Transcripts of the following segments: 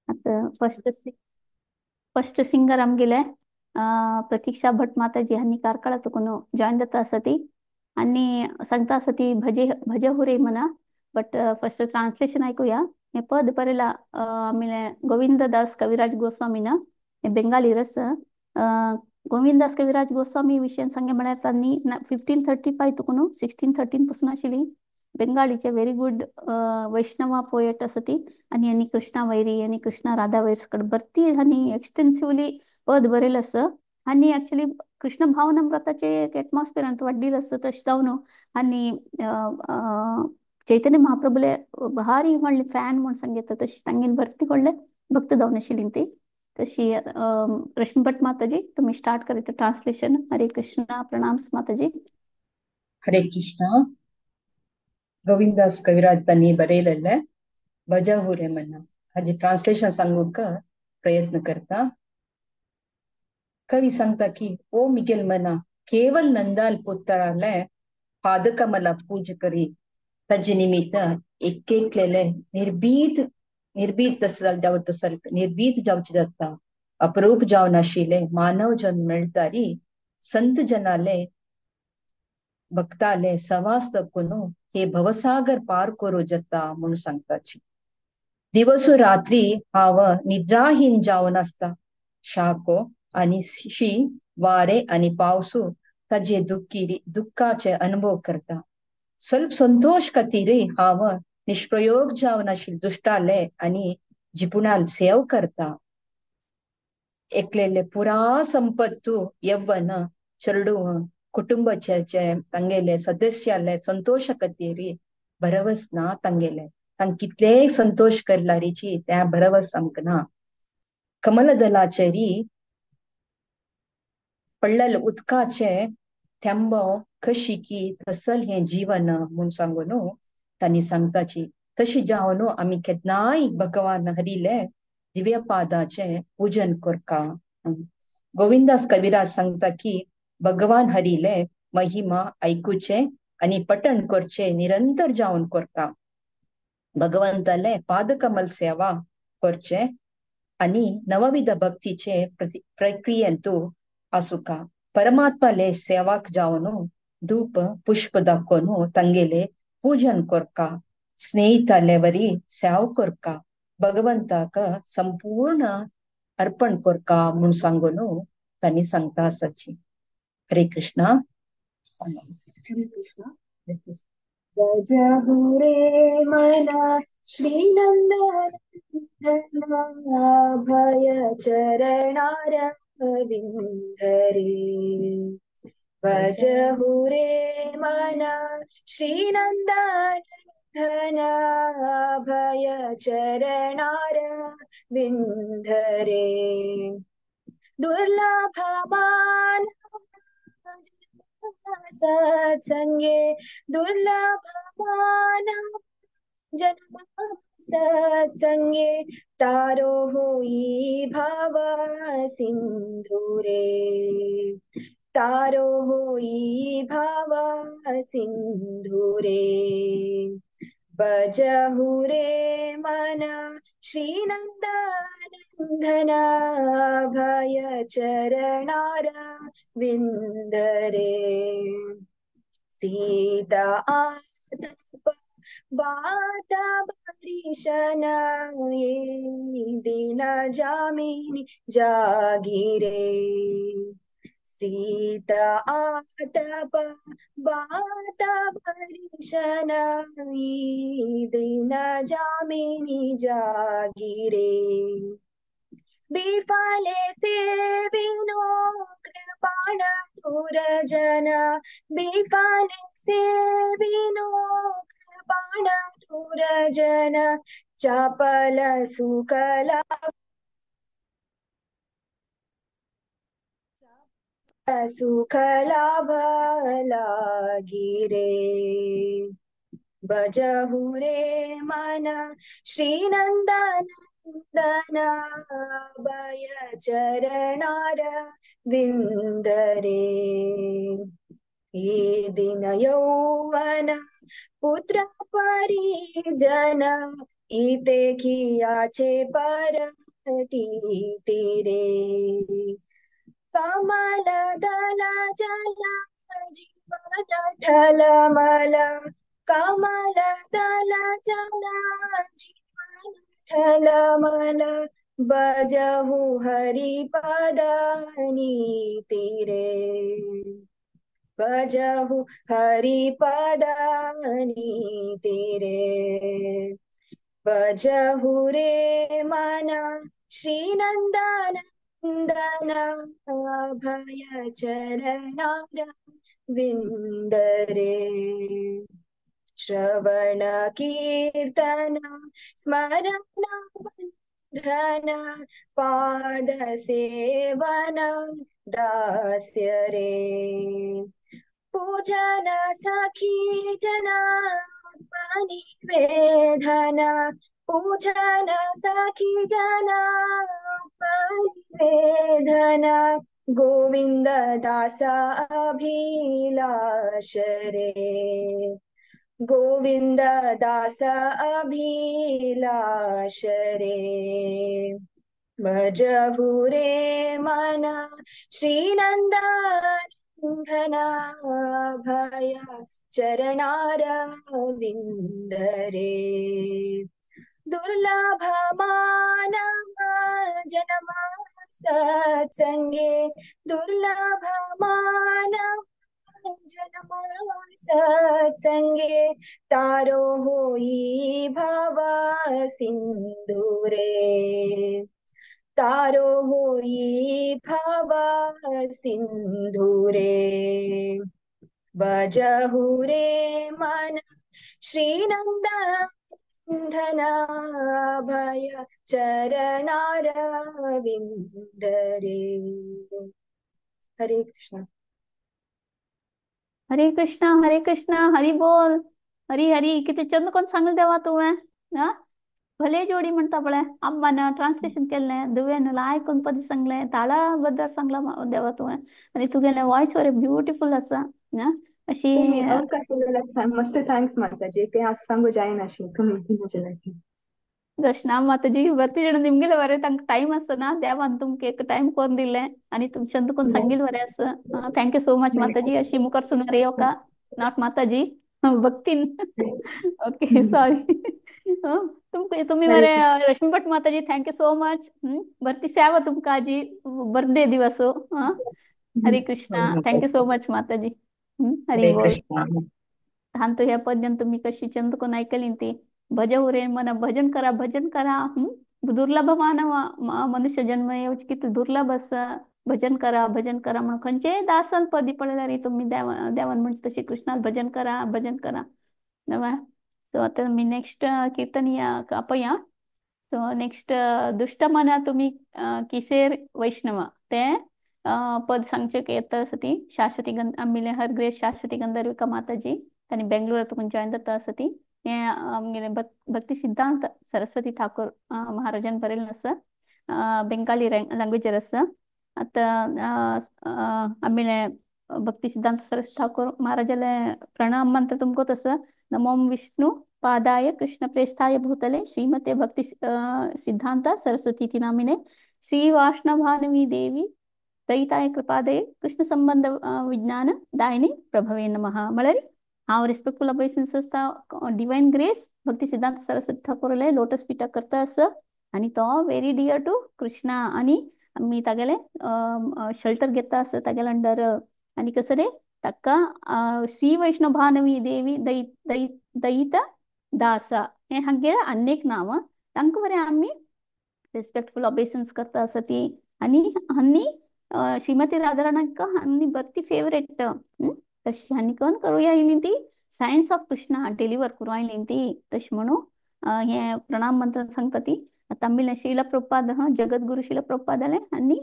आतां first first singer आमगेले प्रतीक्षा भट माताजी हांणी कार्कळा तुकून जॉईन जाता आसा ती आनी सांगता आसा ती भजे भज हुरे म्हणा. बट फर्स्ट ट्रान्सलेशन आयकुया. हे पद बरयला आमगेले गोविंददास कविराज गोस्वामीन, हे बेंगाली रस. गोविंददास कविराज गोस्वामी विशयान सांगे म्हळ्यार तांणी 1535 तुकून 1613 पासून आशिल्ली बेंगालीचे व्हेरी गुड वैष्णवा पोएट आसा ती. आनी आनी कृष्णा वैरी आनी कृष्णा राधा वैरी कडेन भरती आनी एक्सटेन्सिवली पद बरयलें आसा. आनी एक्चुली कृष्ण भावनामृताचे एक एटमॉस्फियरांत वाडलेलें आसा तशें जावन आनी चैतन्य महाप्रभुले भारी व्हडले फॅन म्हूण सांगता तशी तांगेली भरती व्हडले भक्त जावन आशिल्ली ती. तशी रश्मी भट माताजी तुमी स्टार्ट करीत ट्रान्सलेशन. हरे कृष्णा, प्रणाम माताजी. हरे कृष्णा. गोविंदास कविराज तांणी बरयलेलें भजहुरे मना हाजे ट्रान्सलेशन सांगूंक प्रयत्न करता. कवी सांगता की ओ मिगेल मना केवल नंदाल पुत्राले पादकमला पूज करी ताजे निमित्त एक एकलेले निर्भीत निर्भीत जावत निर्भीत जावचे जाता अप्रूप जावन आशिल्ले मानव जन्म मेळटारी संत जनाले भक्ताले सवास तकून हे भवसागर पार करू जाता म्हणून सांगताची. दिवसू रात्री हांव निद्राहीन जावन आसता. शाको आनी शी वारे आनी पावसू ताजे दुःखी दुःखाचे अनुभव करता. स्वल्प संतोष खातीर हांव निष्प्रयोग जावन आशिल्ले दुश्टाले आनी जिपुणाल सेव करता. एकलेले पुरा संपत्तू यव्वन चेडूं कुटुंबाचे तांगेले सदस्याले संतोष खातीर भरवस ना तांगेले तांकां कितलेय संतोष करलारीची त्या भरवस आमकां ना. कमलदलाचेरी पडलेले उदकाचे थेंबो कशी की तसल हें जीवन म्हूण सांगून तांणी सांगताची. तशी जावन आमी केन्नाय भगवान हरिले दिव्य पादाचे पूजन करका. गोविंदास कविराज सांगता की भगवान हरिले महिमा आयकुचे आनी पठण करचे निरंतर जावन करका. भगवंताले पादकमल सेवा करचे आनी नवविध भक्तीचे प्रक्रियेंतू आसुका. परमात्माले सेवाक जावन धूप पुष्प दाखोवन तांगेले पूजन करका. स्नेहिताले वरी सेव करका. भगवंताक संपूर्ण अर्पण करका म्हूण सांगून तांणी सांगता आसाची. हरे कृष्णा. हरे कृष्णा. भजहु रे मना श्रीनंदनंदन भय चरणारविंद रे. भजहु रे मना श्रीनंदनंदन भय चरणारविंद रे. दुर्लभ मानव सत्संगे दुर्लभ मानव जन्म सत्संगे तारो होई भव सिंधु रे. तारो होई भव सिंधु रे. भजहु रे मन श्रीनंदनंदन भय चरणारविंद रे. सीता आतप बात बरिशन ये दिन जामिनी जागिरे. सीता आतप बात बरिशन ये दिन जामिनी जागिरे. बिफले सेविनो कृपाण दुर्जन बिफले सेविनो कृपाण दुर्जन चपल सुकला सुख लाभ लागिरे. भजहु रे मन श्रीनंदनंदन भय चरणारविंद रे. हे दिन यौवन पुत्र परिजन इते खियाचे परती रे. कमल दल जल जीवन ठलमल, कमल दल जल जीवन ठलमल, बजहु हरि पद नीति रे, बजहु हरि पद नीति रे. बजहु रे मन श्रीनंदन नंदन अभय चरणार विंद रे. श्रवण कीर्तन स्मरण बंधन पाद सेवन दास्य रे. पूजन सखी जना निवेदन, पूजन सखी जना निवेदन, गोविंद दास अभिलाष रे, गोविंद दास अभिलाष रे. भजहु रे मन श्रीनंदन भय चरणारविंद रे. दुर्लभ मानव जन्म सत्संगे, दुर्लभ मानव जन्म सत्संगे, तारो होई भव सिंधु रे, तारो होई भव सिंधु रे. भजहु रे मन श्रीनंदन भय चरणारविंद रे. हरे कृष्णा. हरे कृष्णा हरे कृष्णा, हरी बोल, हरी हरी. किती चंद कोण सांगले देवा तुवें हा, भले जोडी म्हणता पळय अम्मान ट्रान्सलेशन केल्लें, दुवेन आयकून पद सांगलें, ताळा बद्दल सांगला देवा तुवें, आनी तुगेलें वॉयस बरें ब्युटिफूल आसा. अशी तुम्ही अवकाश दिला मस्त, thanks माताजी. ते आज सांगू जायनाशी तुम्ही म्हजे लागीं. दर्शना माताजी, बरें जाण निमगेले बरें तांकां टायम आसना, देवान तुमकां एक टायम करून दिलें आनी तुमच्यान तुका सांगील बरें आसा. Thank you so much माताजी. अशी मुखार सुनार येवका not माताजी भक्तीन. Okay sorry. तुमकां तुमी बरें रश्मी भट माताजी, thank you so much. बरी सेवा तुमकां आजी, बर्थडे दिवस. हरे Krishna, thank you so much माताजी. हरी हरे बोल. कृष्णा. हांतो ह्या पद्यान तुमी कशी चंद कोण आयकली ती, भज रे मन भजन करा भजन करा. दुर्लभ मानव मनुष्य जन्म येवचे कितले दुर्लभ आसा. भजन करा भजन करा म्हणून खंयचेय दासान पदी पळयल्यार रे तुमी देवान म्हणचे तशी कृष्णाक भजन करा भजन करा. सो आतां आमी नेक्स्ट किर्तन आपया. सो नेक्स्ट दुश्ट मना तुमी किसेर वैष्णव तें पद सांगचें येता आसा ती शाश्वती गंध आमगेले हर ग्रेस शाश्वती गंधर्विका माताजी तांणी बेंगलोरात तुमकां जॉयन जाता आसा ती. हें आमगेले भक्ती सिद्धांत सरस्वती ठाकूर महाराजान बरयल्लें आसा, बेंगाली लँग्वेजीर आसा. आतां आमगेले भक्ती सिद्धांत सरस्वती ठाकूर महाराजाले प्रणाम मंत्र तुमकां आसा. नमो विष्णु पादाय कृष्ण प्रेष्ठाय भूतले श्रीमते भक्ती सिद्धांत सरस्वती इति नामिने श्री वाष्णभानवी देवी दयिताय कृपादये कृष्ण संबंध विज्ञान दायिनी प्रभवे नमः. म्हळ्यार हांव रिस्पेक्टफुल अबेसन्स डिवायन ग्रेस भक्ती सिद्धांत सरस्वती ठाकूरले लोटस पीठा करता आसा आनी तो व्हेरी डियर टू कृष्णा आनी आमी तागेले शेल्टर घेता आसा तागेले अंडर. आनी कसं रे ताका श्री वैष्णव भानवी देवी दयि दयि दयिता दासा हें हांगेलें आन्येक नांव. तांकां बरें आमी रिस्पेक्टफुल ऑबेसन्स करता आसा ती. आनी हांनी श्रीमती राधाराणाक हांनी बरी फेवरेट तशी हांनी कोण करूया येयली ती सायन्स ऑफ कृष्णा डिलिव्हर करूं आयली ती तशें म्हणून हें प्रणाम मंत्र सांगता ती. आतां आमी शिला प्रभुपाद जगद्गुरू शिला प्रभुपाद जालें आनी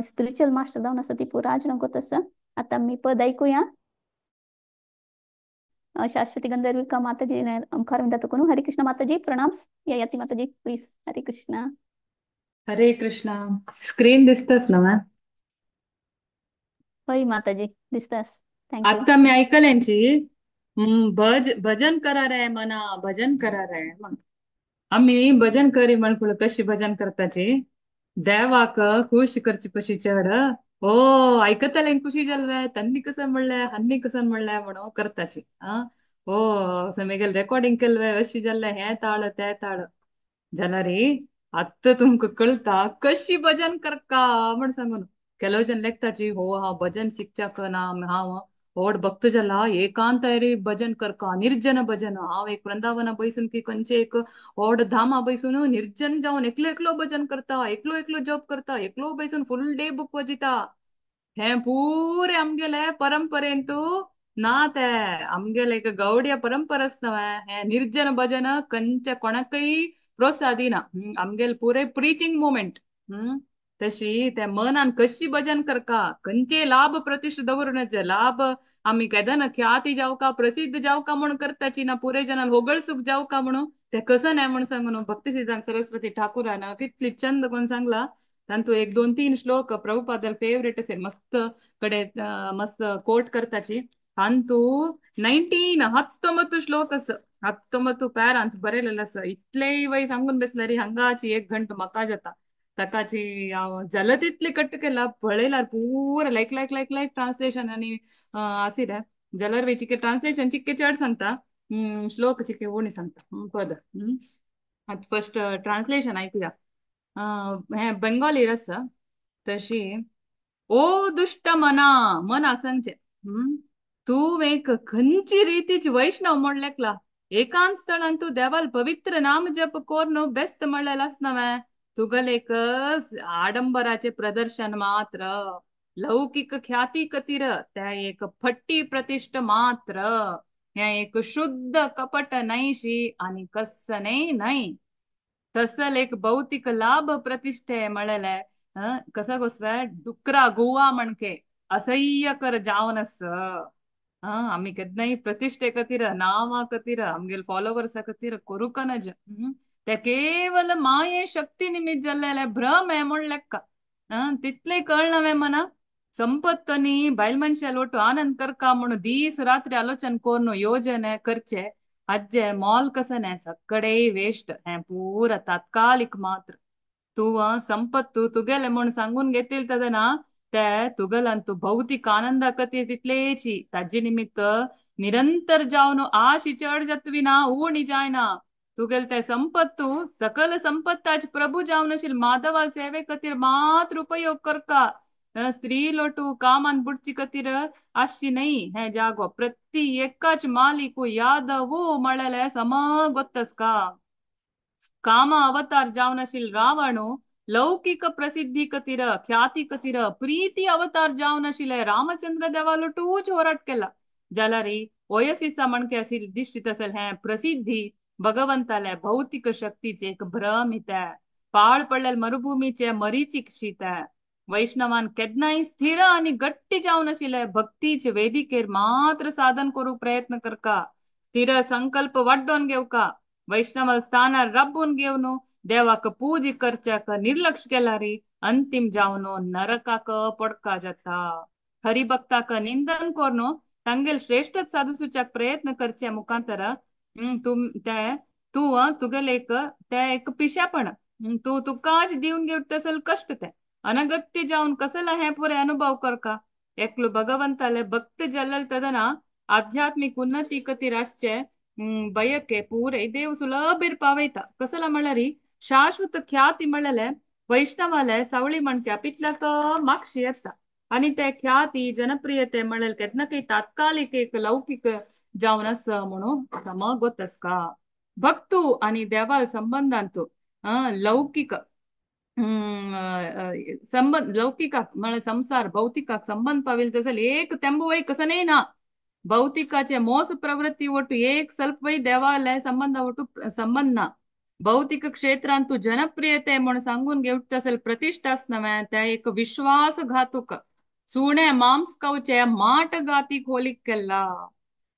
स्पिरिच्युअल मास्टर जावन आसा ती पुरा जाणांक आसा. आतां आमी पद आयकुया. शाश्वती गंधर्विका माताजी मुखार म्हणटा तुका. हरे कृष्ण माताजी, प्रणाम. याती माताजी please. Hare Krishna. Hare Krishna. Screen दिसतात ना मॅम? हय माताजी दिसतास. Thank you. आता मी ऐकल्यांची भजन करा रे मना, भजन करा रे मन. आम्ही भजन करी म्हणकुळ कशी भजन करताची देवाक खुश करची पशी चड ओ ऐकतले खुशी जाल्ले तन्नी कसं म्हणले हन्नी कसं म्हणले म्हणून करताची. आ ओ मेगेल रेकॉर्डिंग केल्वे अशी जाल्ले हे ताळ ते ताळ जाल्यार आत्ता तुमकां कळता कशी भजन करका म्हण सांगून. ಕೆಲವು ಜನ ಲೆಕ್ತಾಚಿ हो हांव भजन शिकच्याक ना हांव व्हड भक्त जाला एकांत भजन करका निर्जन भजन हांव एक वृंदावना बैसून की खंयचे एक व्हड धामा बैसून निर्जन जावन एकलो एकलो भजन करता, एकलो एकलो जॉब करता, एकलो बैसून फुल डे बुक वाजिता. हे पुरे आमगेले परंपरेन तूं ना ते आमगेले एक गौडिया परंपराच नव्हे हे निर्जन भजन खंयच्या कोणाकय प्रोत्साह दिना. आमगेले पुरे प्रिचिंग मुवमेंट. तशी त्या मनान कशी भजन करका खंयचे लाभ प्रतिष्ठा दवरूनच लाभ आमी केदना ख्याती जावका प्रसिद्ध जावका म्हणून करताची ना पुरे जनाल होगळसूक जावका म्हणून ते कसं नाही म्हणून सांगून भक्ती सिद्धांत सरस्वती ठाकूरान कितली चंद कोण सांगला. तांतू 1 2 3 श्लोक प्रभुपादाल फेवरेट असेल मस्त कडे मस्त कोट करताची. अंतू 19 19 श्लोक अस 19 पॅर अंत बरयलेलं आसा. इतलेय वय सांगून बसल्यार हांगाची 1 घंटो म्हाका जाता ताकाची हांव जालें तितलें कट्ट केला पळयल्यार पुरा like like like like translation आनी आसिरे जाल्यार वे चिके ट्रान्सलेशन चिक्के चड सांगता श्लोक चिके उणी सांगता पद. आतां फर्स्ट ट्रान्सलेशन आयकुया. हें बेंगोली आसा तशी ओ दुश्ट मना मना सांगचें तूं एक खंयची रितीची वैष्णव म्हण लेखला एकांत स्थळान तूं देवाल पवित्र नाम जप कोर्न बेस्त म्हणलें आसना वे तुगलेक आडंबराचे प्रदर्शन मात्र लौकिक ख्याती कतीर त्या एक फट्टी प्रतिष्ठ मात्र हे एक शुद्ध कपट नैशी आणि कसने नाही तसल एक भौतिक लाभ प्रतिष्ठे म्हळेले कसा गोसवे डुकरा गोवा म्हणके असह्य कर जावनस. आमी केन्नाय प्रतिष्ठे खातीर नांवा खातीर आमगेले फॉलोवर्सा खातीर करूंक नज. ते केवल माये शक्ती निमित्त जाल्ले भ्रम हे म्हण लेखा तितले कळना वे मना संपत्त न्ही बायल मनशाल ಒಟ್ಟು आनंद करका म्हणून दीस रात्री आलोचन करून योजने करचे आज्जे मोल कसने सगळे वेस्ट हे पुरा तात्कालिक मात्र. तूं संपत्तू तुगेले म्हूण सांगून घेतील तेन्ना ते तुगेल्यान तूं भौतीक आनंदा खातीर तितलेची ताजे निमित्त निरंतर जावन आशी चड जातवी ना उणी जायना. तुगेले ते संपत्तू सकल संपत्ताच प्रभू जावन आशिल्ले माधवा सेवे खातीर मात्र उपयोग करका. स्त्री लोटू कामान बुडची खातीर आसची न्हय हे जागो प्रति एकाच मालिकू यादवू म्हळेले सम गोत्तसका. काम अवतार जावन आशिल्ले रावणू लौकिक प्रसिद्धी खातीर ख्याती खातीर प्रीती अवतार जावन आशिल्ले रामचंद्र देवालोटूच होराट केला जाल्यार वयसिसा म्हणके आशिल्ली दिश्टीत आसल हें प्रसिद्धी भगवंताले भौतिक शक्तीचे एक भ्रम पाळ पडलेले मरुभूमीचे मरीचिक शीत. वैष्णवान केन्नाय स्थिर आणि गट्टी जावन आशिल्ले भक्तीचे वेदिकेर मात्र साधन करूंक प्रयत्न करका. स्थिर संकल्प वाड्डोवन घेवका वैष्णव स्थानार राबून घेवन देवाक पूज करच्याक निर्लक्ष केल्यार अंतिम जावन नरकाक पडका जाता. हरिभक्ताक निंदन करून तांगेल श्रेष्ठ साधुसूच्याक प्रयत्न करचे मुखांतर ते तूं तुगेले एक ते एक पिशेपण तूं तुकाच दिवन घेवता तसल कश्ट ते अनगत्य जावन कसला हे पुरे अनुभव करका. एकलो भगवंताले भक्त जाल्ले तेन्ना आध्यात्मिक उन्नती खातीर आसचे बयके पुरे देव सुलभीर पावयता. कसला म्हळ्यार शाश्वत ख्याती म्हळ्यार वैष्णवाले सावळी म्हणक्या पितल्याक मागशी येता आनी ते ख्याती जनप्रियते म्हळ्यार केन्ना काही तात्कालिक एक लौकिक जावन आसा म्हणून सम गोतसका. भक्तू आनी देवा संबंधांतू लौकिक संबंध लौकिकाक म्हळ्यार संसार भौतिकाक संबंध पाविल तसो एक तेंबो वय कसं न्हय ना भौतिकाचे मोस प्रवृत्ती ಒಟ್ಟು एक ಸ್ವಲ್ಪ वय देवाले संबंध ಒಟ್ಟು संबंध ना. भौतिक क्षेत्रांत तूं जनप्रियते म्हूण सांगून घेवता तसल प्रतिष्ठा आसना ते एक विश्वासघातूक सुणे मांस खावचे माट गाती खोलीक केला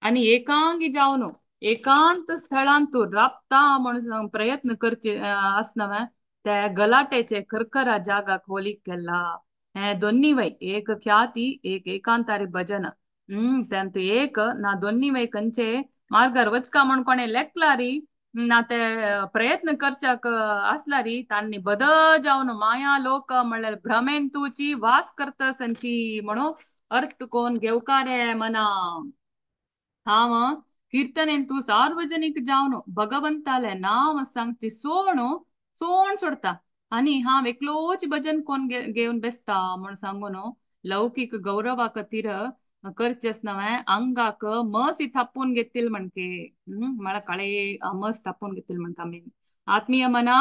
आनी एकांगी जावन एकांत स्थळांत तूं राबता म्हणून प्रयत्न करचे आसना ते गलाटेचे खरखरा जागा खोलीक केला. हे दोन्ही वय एक ख्याती एक एकांतारी भजन त्यांत एक ना दोन्ही वय खंयचे मार्गार वचका म्हण कोणे लेखलारी ना ते प्रयत्न करच्याक आसलारी तांणी बद जावन माया लोक म्हणल्यार भ्रमेन तुची वास करता संची म्हणून अर्थ कोण घेवकारे मना. हांव कीर्तनेन तूं सार्वजनीक जावन भगवंताले नांव सांगची सोणू सोण सोडता आनी हांव एकलोच भजन कोण घेवन बेसता म्हूण सांगून लौकीक गौरवा खातीर करचेच नव्हे अंगाक मस थापून घेतील म्हणके. म्हळ्यार काळे मस थापून घेतील म्हणटा आमी. आत्मीय मना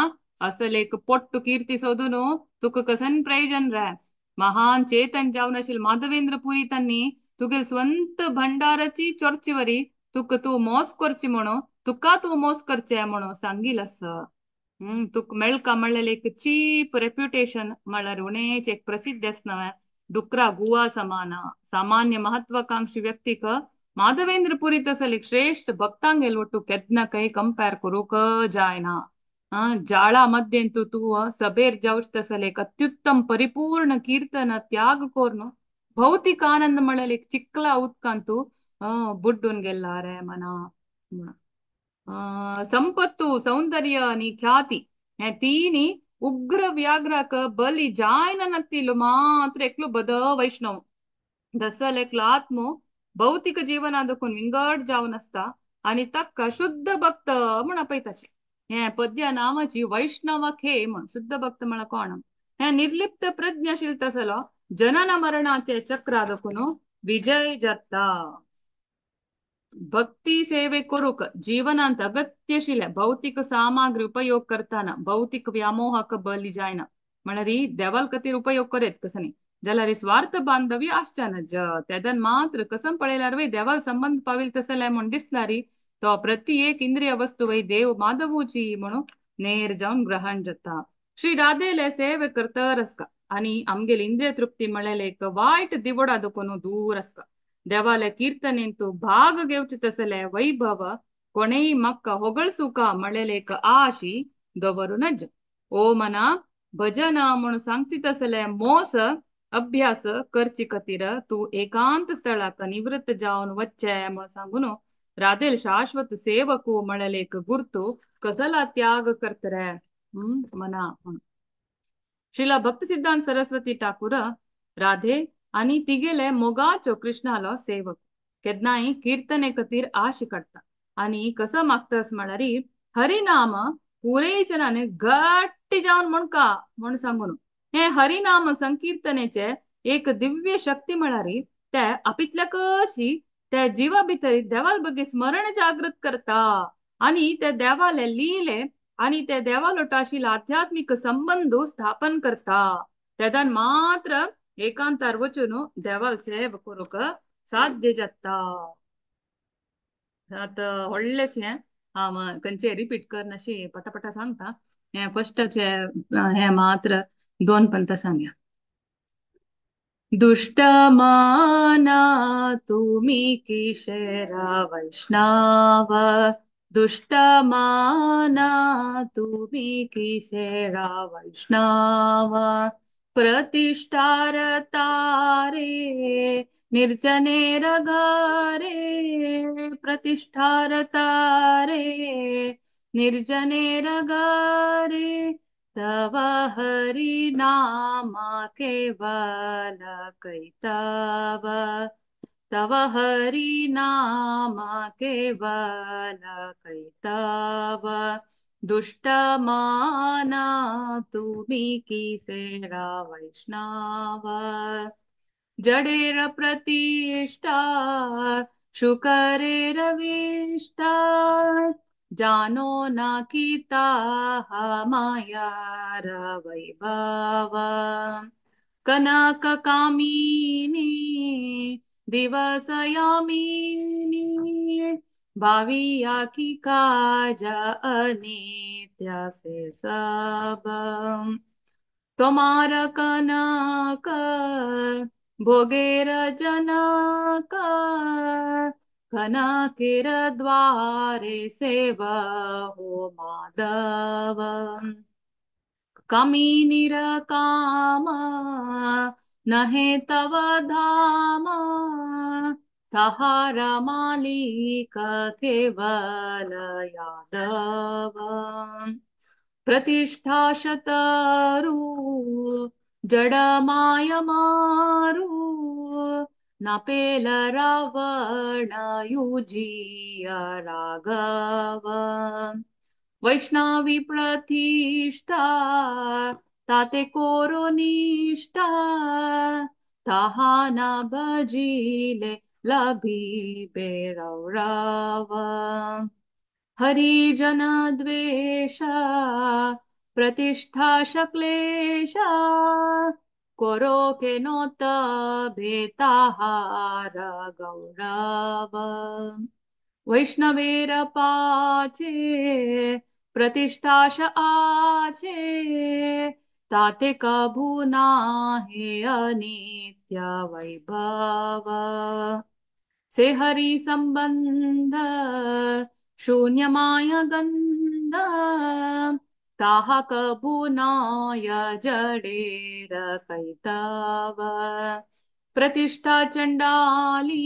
असल एक पोट्टू कीर्ती सोदून तुका कसन प्रयोजन रे. महान चेतन जावन आशिल्ले माधवेंद्र पुरी तांणी तुगे स्वंत भंडाराची चोरची वरी तुका तूं मोस करची म्हणून तुका तूं मोस करचे म्हणून सांगील आस. तुका मेळका म्हणलें एक चीप रेप्युटेशन म्हळ्यार उणेच एक प्रसिद्ध आस नव्हे डुकरा गुवा समान सामान्य महत्वाकांक्षी व्यक्तीक माधवेंद्र पुरी तसले एक श्रेष्ठ भक्तांगेल ಒಟ್ಟು केन्ना काही कंपेर करूंक जायना. जाळा मध्येंतु तूं सभेर जावच तसले एक अत्युत्तम परिपूर्ण कीर्तन त्याग कोर्नु भौतिक आनंद म्हणल्यार एक चिकला उदकांतू बुड्डून गेल्ला रे मना. संपत्तु सौंदर्य आणि ख्याती हे तीनी उग्र व्याघ्राक बली जायना नत्तिलो मात्र एकलो बद वैष्णव दसल एकलो आत्मो भौतिक जीवनादकून विंगड जावन आसता आनी ताका शुद्ध भक्त म्हूण आपयताची. हे पद्य नामाची वैष्णव खे म्हण शुद्ध भक्त म्हळ्यार कोण हे निर्लिप्त प्रज्ञाशील तसलो जनन मरणाचे चक्रादकून विजय जाता. भक्ती सेवे करूक जीवनांत अगत्यशील भौतिक सामग्री उपयोग करताना भौतिक व्यामोहाक बली जायना म्हळ्यार देवाल खातीर उपयोग करेत कसं न्ही जाल्यार स्वार्थ बांधवी आसच्या ज तेदन मात्र कसम पळयल्यार वय देवाल संबंध पाविल तसले म्हूण दिसलारी तो प्रति एक इंद्रिय वस्तू वय देव माधवूची म्हणून नेर जावन ग्रहण जाता. श्री राधेले सेवे करतर आसका आनी आमगेली इंद्रिय तृप्ती म्हळ्यार एक वायट दिवडा दुखून दूर आसका. देवाले कीर्तनेंतु भाग घेवचे तसले वैभव कोणेय म्हाका होगळसुका म्हळ्ळेले एक आशी दवरू नज. ओ मना भजन म्हूण सांगची तसले मोस अभ्यास करची खातीर तूं एकांत स्थळाक निवृत्त जावन वच्चे म्हूण सांगून राधेल शाश्वत सेवकू म्हळ्ळेले एक गुर्तू कसला त्याग करतरे मना. श्रीला भक्त सिद्धांत सरस्वती ठाकूर राधे आनी तिगेले मोगाचो कृष्णालो सेवक केन्नाय कीर्तने खातीर आश काडटा आनी कसो मागतास म्हळ्यार हरिनाम पुरेचनाने घट्ट जावन म्हणका म्हूण सांगून हे हरिनाम संकीर्तनेचे एक दिव्य शक्ती म्हळ्यार ते आपितल्याकची त्या जीवा भितर देवाल बगे स्मरण जागृत करता आनी ते देवाले लिले आनी ते देवालोट आशिल्लो आध्यात्मिक संबंध स्थापन करता. तेदान मात्र एकांतार वचून देवाल सेव करूंक साध्य जाता. आतां व्हडलेंशें हांव खंयचें रिपीट करनाशी पटापटा सांगता. हें फस्टाचे हें मात्र दोन पंता सांगया. दुष्ट माना तुमी किशेरा वैष्णव दुष्ट माना तुमी किशेरा वैष्णव प्रतिष्ठार तारे निर्जनेर घरे प्रतिष्ठार तारे निर्जनेर घरे तव हरि नाम केवल कैतव तव हरि नाम केवल कैतव दुष्ट माना तुमी किसेरा वैष्णव जडेर प्रतिष्ठा शुकरेर विष्ठा जानो ना किता मायार वैभव कनक कामिनी दिवसयामिनी भाविया की काज अनित्य से सब तुम्हार कनक भोगेर जनक कनकेर द्वारे सेवा हो माधव कामिनीर काम नहे तव धाम तहारा मालिक केवल यादव। प्रतिष्ठा शतरु जडमाय मारू, नापेल रावण युजिया राघव। वैष्णवी प्रतिष्ठा ताते कोरो निष्ठा, ताहा ना भजिले लभिबे रौरव। हरिजन द्वेष प्रतिष्ठा शक्लेश, कोरो के नोत भेताहार गौरव। वैष्णवेर पाचे प्रतिष्ठाश आचे, ताते कभू नाहे अनित्य वैभव। से हरि संबंध शून्य माय गंध, ताहा कभू नाय जडेर कैतव। प्रतिष्ठा चंडाली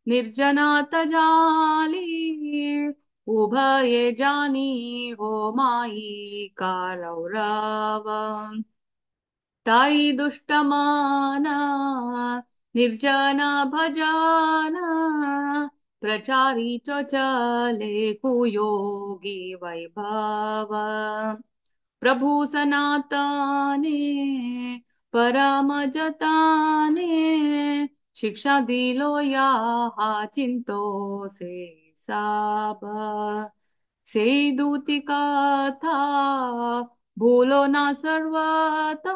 निर्जना तजाली, उभये जानी हो माई कारौरव। ताई दुष्टमाना निर्जना भजाना, प्रचारी चले कुयोगी वैभव। प्रभु सनातने परम जताने, शिक्षा दिलो याहा चिंतो से साब। से दूती कथा भूलो ना सर्वता,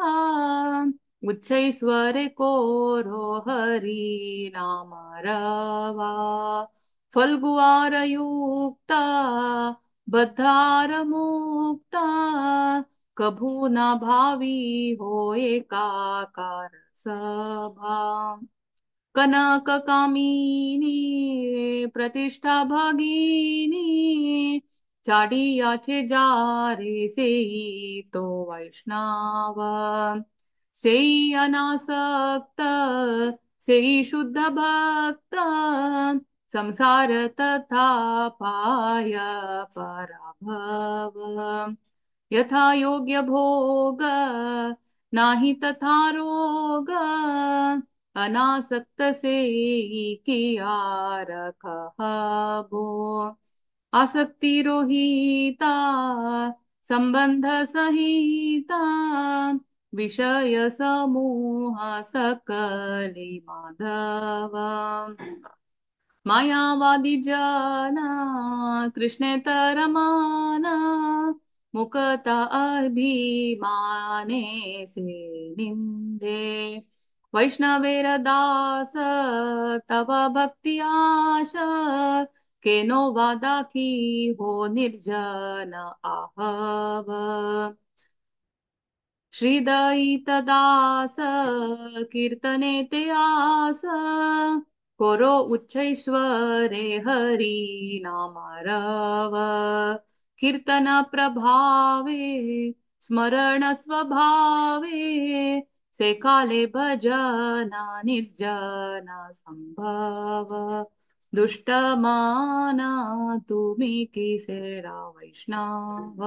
उच्चैस्वर कोरो हरि नाम रवा। फल्गुआर युक्ता बद्धार मुक्ता, कभू ना भावी हो एकाकार सभा। कनक कामिनी प्रतिष्ठा भगिनी, चाडियाचे जारे सेई तो वैष्णव। सेई अनासक्त सेई शुद्ध भक्त, संसार तथा पाय पराभव। यथा योग्य भोग नाही तथा रोग, अनासक्त से किया रखबो। आसक्ति रोहिता संबंध सहिता, विषय समूह सकली माधव। मायावादी जना कृष्णेतर माना, मुकता अभिमाने से निंदे। वैष्णवेर दास तव भक्ति आश, केनो वादा की हो निर्जन आहव। श्रीदयित दास कीर्तने ते आस, कोरो उच्चैश्वरे हरि नाम रव। कीर्तन प्रभावे स्मरण स्वभावे, से काले भजन निर्जन संभव। दुष्ट माना तुम्ही किसेरा वैष्णव।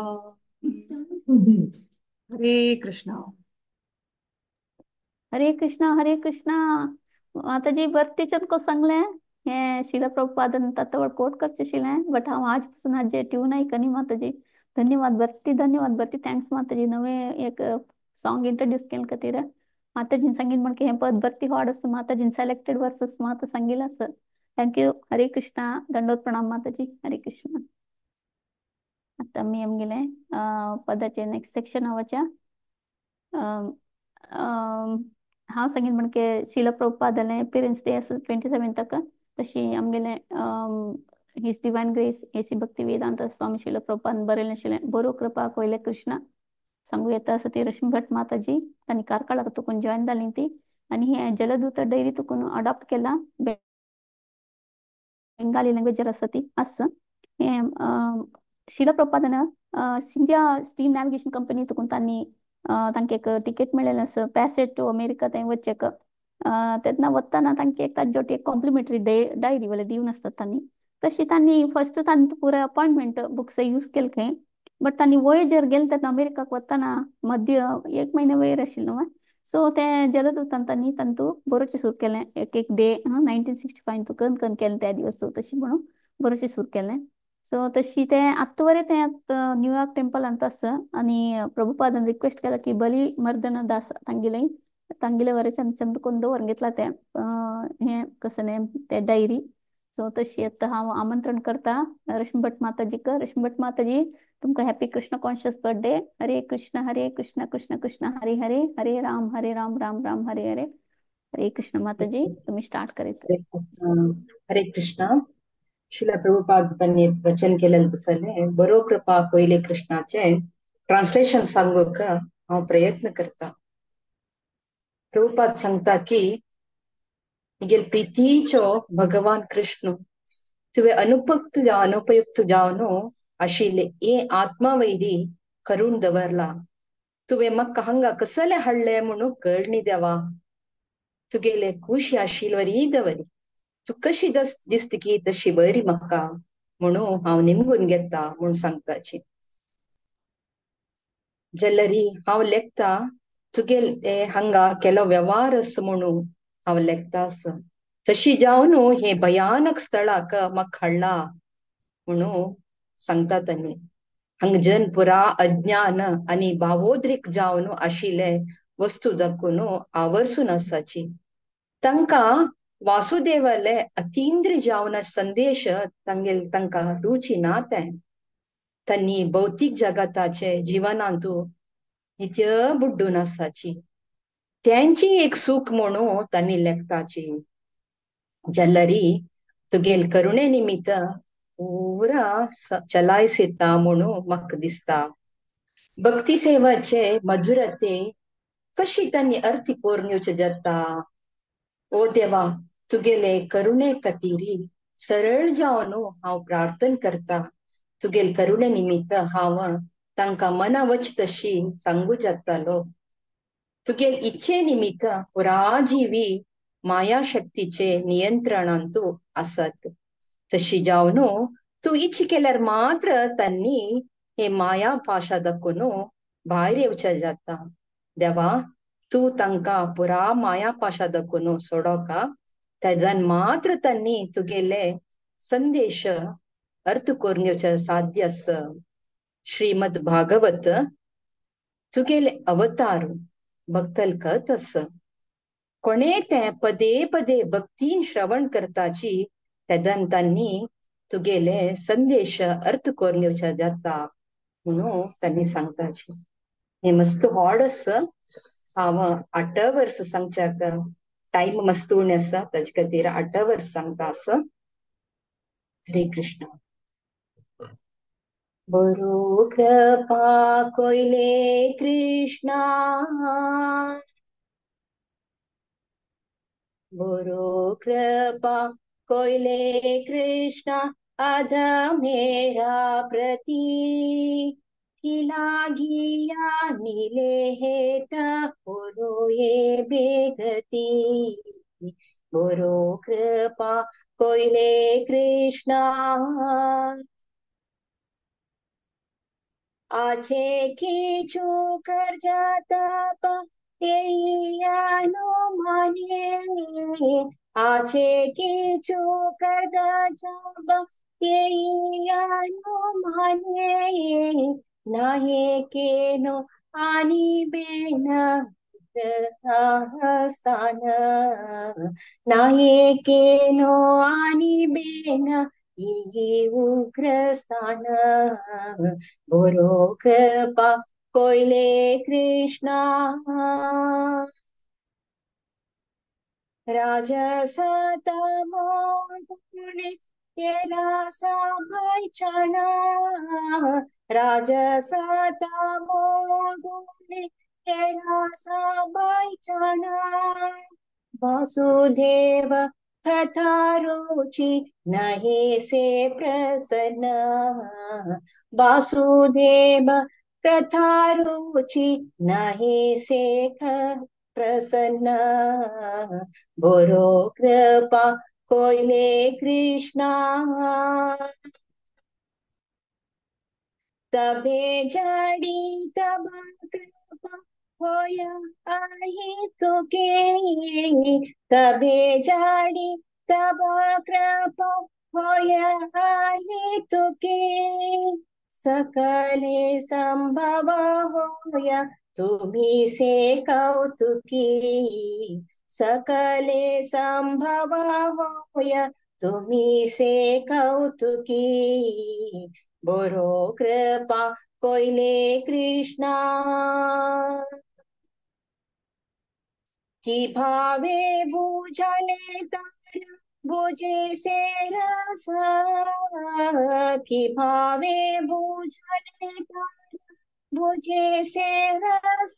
हरे कृष्णा। हरे कृष्णा हरे कृष्णा। माताजी भरतीचन को सांगलें हें शिला प्रभुपादन तत्वळ कोट करचें शिलें, बट हांव आज पसून हाजे ट्यून आयकनी माताजी। धन्यवाद भरती, धन्यवाद भरती, thanks माताजी नवे एक सॉन्ग इंट्रोड्यूस केले खातीर। माताजीन सांगीन म्हण की हें पद भरती हॉड आसा, माताजीन सिलेक्टेड वर्सस माता सांगिल्लें आसा। Thank you. हरे कृष्णा, दंडोत प्रणाम माताजी। हरे कृष्णा। आतां आमी आमगेलें पदाचें नेक्स्ट सेक्शन वच्या। हांव सांगीन म्हण की शिला प्रभुपादालें अपियरन्स डे आसा 27ताक, तशी आमगेलें his divine grace A C Bhakti Vedanta Swami Srila Prabhupada बरयलें आशिल्लें बरो कृपा कोयले कृष्णा सांगू येता आसा ती रश्मी भट माताजी आनी कार्कळाक तुकून जॉयन जाली ती, आनी हें जलदूत डायरी तुकून अडॉप्ट केला, बेंगाली लँग्वेजर आसा ती आसा। हें शिला प्रभुपादान सिंधिया स्टीम नॅविगेशन कंपनी तुकून तांणी तांकां एक टिकेट मेळ्ळेलें आसा पॅसेज टू अमेरिका थंय वचचेक। तेन्ना वतना तांकां एक ताज्योटी एक कॉम्प्लिमेंटरी डायरी वाले दिवन आसतात तांणी. तशी तांणी फर्स्ट तांणी पुराय अपॉयंटमेंट बुक्स यूज केले खंय, बट तांणी वोयेजर गेले तेन्ना अमेरिकाक वतना मध्य एक म्हयने वयर आशिल्लो न्हू. सो ते जलदूतान तांणी तांतू बरोवचें सुरू केलें, एक एक डे 1965 तूं कन कन केलें त्या दिवस तशी म्हणून बरोवचें सुरू केलें. सो तशी तें आत्तां वरें तें आतां न्यूयॉर्क टेम्पलांत आसा. आनी प्रभुपादान रिक्वेस्ट केला की बली मर्दन दास तांगेले तांगेले वरें चंद चंद कोन्न दवरून घेतला तें हें कसं न्ही तें डायरी. सो तशी आतां हांव आमंत्रण करता रश्मी भट माताजीक. रश्मी भट माताजी, तुमकां happy Krishna conscious birthday. Hare Krishna Hare Krishna Krishna Krishna Hare Hare, Hare Ram Hare Ram Ram Ram Hare Hare. Hare Krishna Mataji, तुम्ही स्टार्ट करायचं. हरे कृष्ण हरे कृष्ण. शिला प्रभुपाद तांणी वचन केलेलें दिसलें बरो कृपा कोयले कृष्णाचे ट्रान्सलेशन सांगूक हांव प्रयत्न करता. प्रभुपाद सांगता की मिगेल प्रितीचो भगवान कृष्ण तुवें अनुपयुक्त अनुपयुक्त जावन आशिल्ले हे आत्मवैरी करून दवरला. तुवें म्हाका हांगा कसले हाडले म्हणून कळणी देवा. तुगेले खुशी आशिल्ले दवरी, तूं कशी दिसता की तशी बरी म्हाका म्हणून हांव निमगून घेता म्हूण सांगताची. जल्लरी हांव लेखता तुगेले हांगा केलो वेव्हार आसा म्हणून हांव लेखता आसा. तशी जावन हे भयानक स्थळाक म्हाका हाडला म्हणून सांगता तांणी. हांगा जन पुरा अज्ञान आनी भावोद्रीक जावन आशिल्ले वस्तू दाखोवन आवर्सून आसाची. तांकां वासुदेवाले अतींद्र जावन संदेश तांगेल तांकां रुची ना तें. तांणी भौतीक जगताचे जिवनांतू नित्य बुड्डून आसाची. त्यांची एक सुख म्हणून तांणी लेखताची. जल्लरी तुगेल करुणे निमित्त पुरा चलायस येता म्हणून म्हाका दिसता. भक्ती सेवाचे मधुरते कशी तांणी अर्थी करून घेवचें जाता. ओ देवा, तुगेले करुणे खातीर सरळ जावन हांव प्रार्थन करता. तुगेल करुणे निमित्त हांव तांकां मना वच तशी सांगू जातालो. तुगेल इच्छे निमित्त पुरा जिवी माया शक्तीचे नियंत्रणांतू आसत. तशी जावन तूं इच्छा केल्यार मात्र तांणी हे माया पाशा दाखोवन भायर येवचें जाता. देवा, तूं तांकां पुरा माया पाशा दाखोवन सोडोका, तेजान मात्र तांणी तुगेले संदेश अर्थ करून घेवचें साध्य आसा. श्रीमद भागवत तुगेले अवतार भक्तल कथ आसा. कोणे तें पदे पदे भक्तीन श्रवण करताची तेदान तांणी तुगेले संदेश अर्थ करून घेवचे जाता म्हणून तांणी सांगताची. हे मस्त व्हड आसा. हांव 8 वर्स सांगच्याक टायम मस्त उणें आसा, ताजे खातीर 8 वर्स सांगता आसा. हरे कृष्ण. बरो कृपा कोयले कृष्णा, बरो कृपा कोयले कृष्णा, अधमेरा प्रती की लागिया नीले हेत कोरो ये बेगती. बरो कृपा कोयले कृष्णा, आछे खींचू कर जाता माने, आछे खींचू कर जाबा माने, नाहे केनो आनी बेन स्थान, नाहे केनो आनी बेन उग्र स्थान. बोरो कृपा कोयले कृष्णा, राजस तमो गुणे केला साभयचण, राजस तमो गुणे केला साभयचण, वासुदेव कथा रुचि नहे से प्रसन्न, वासुदेव कथा रुचि नहे से प्रसन्न बोरो कृपा कोयले कृष्णा। तबे जड़ी तब कृपा होया आहे तुके, तबे जड़ी तब कृपा होया आहे तुके, सकले संभव होया तुम्ही से कौतुकी, सकले संभव होया तुम्ही से कौतुकी, बोरो कृपा कोयले कृष्णा। की भावे बुझले तार बुझे से रस, की भावे बुझले तार बुझे से रस,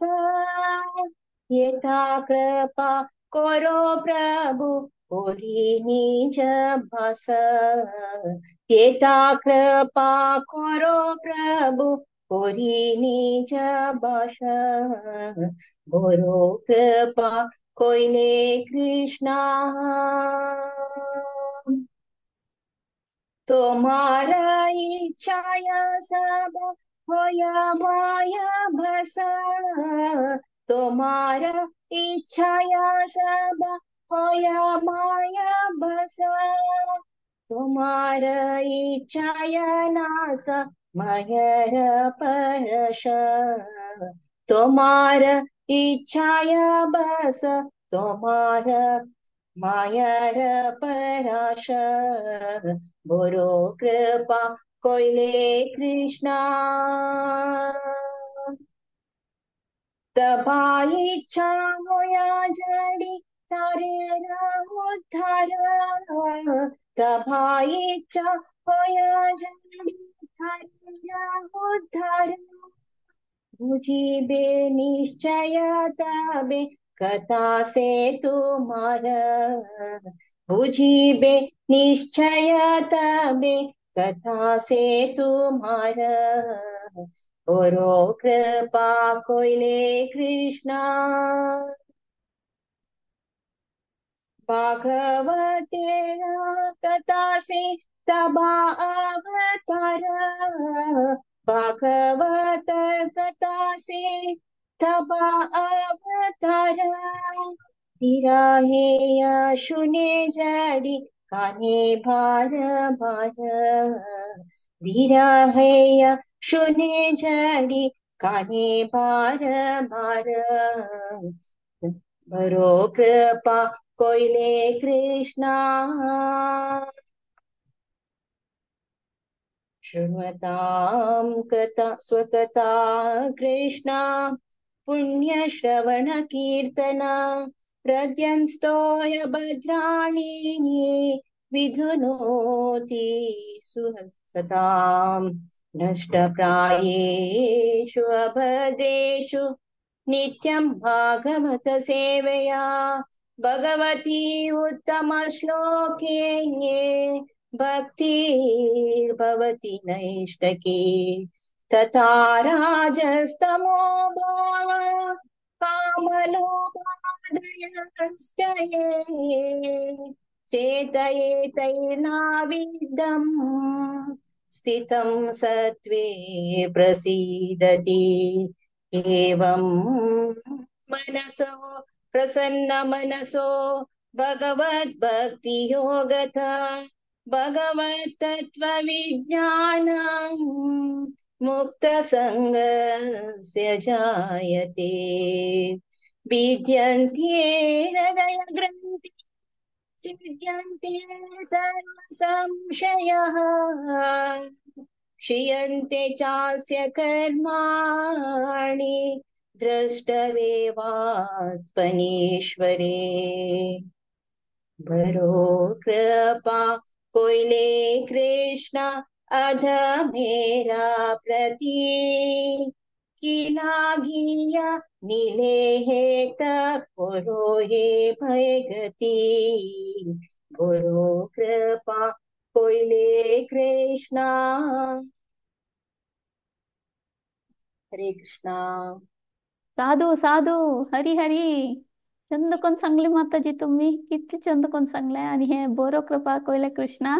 येता कृपा करो प्रभु कोरी निज भास, येता कृपा करो प्रभु कोरी निज भाष, बोरो कृपा कोयले कृष्णा। तुम्हारा इच्छाया सब होया माया भस, तुम्हारा इच्छाया सब होया माया भस, तुम्हारा इच्छाया नास मयर परश, तुम्हारा इच्छाया बस तुम्हारा मायर पराश, बोरो कृपा कोयले कृष्णा। तबा इच्छा होया जड़ी तारे उद्धार, तबा इच्छा होया जड़ी तारे उद्धार, बुझिबे निश्चय तबे कथा से तुम्हारा, बुझिबे निश्चय तबे कथा से तुम्हारा, बोरो कृपा कोयले कृष्णा। भागवते कथा से तबा अवतार, भागवत कथा से तबा अवतार, धीरा हे शुने जड़ी काने भार भार, धीरा है शुने जड़ी काने भार भार, भरो कृपा कोयले कृष्णा। शृण्वतां कथा स्वकथा कृष्णा पुण्य श्रवण कीर्तना, प्रद्यंस्तोय भद्राणि विधुनोति सुहसतां, नष्टप्रायेषु अभद्रेषु नित्यं भागवत सेवया, भगवती उत्तम श्लोके भक्तिर्भवति नैष्टकी, तथा राजस्तमो भाव कामलोभादयश्च ये चेतयेतैर्नाविद्धं स्थितं सत्त्वे प्रसीदति, एवं मनसो प्रसन्न मनसो भगवद्भक्तियोगता भगवत्तत्त्वविज्ञानं मुक्तसङ्गस्य जायते, विद्यन्ते हृदयग्रन्थि छिद्यन्ते सर्वसंशयः, क्षीयन्ते चास्य कर्माणि द्रष्टवेवात्मनीश्वरे, भरो कृपा कोयले कृष्ण अध मेरा प्रति, की लागिया नीले हेत करो हे भयगति, भरो कृपा कोयले कृष्णा। हरे कृष्णा। साधू साधू, हरी हरी. चंद कोण सांगले माताजी तुम्ही, किती चंद कोण सांगले. आणि हे बरो कृपा कोयले कृष्णा,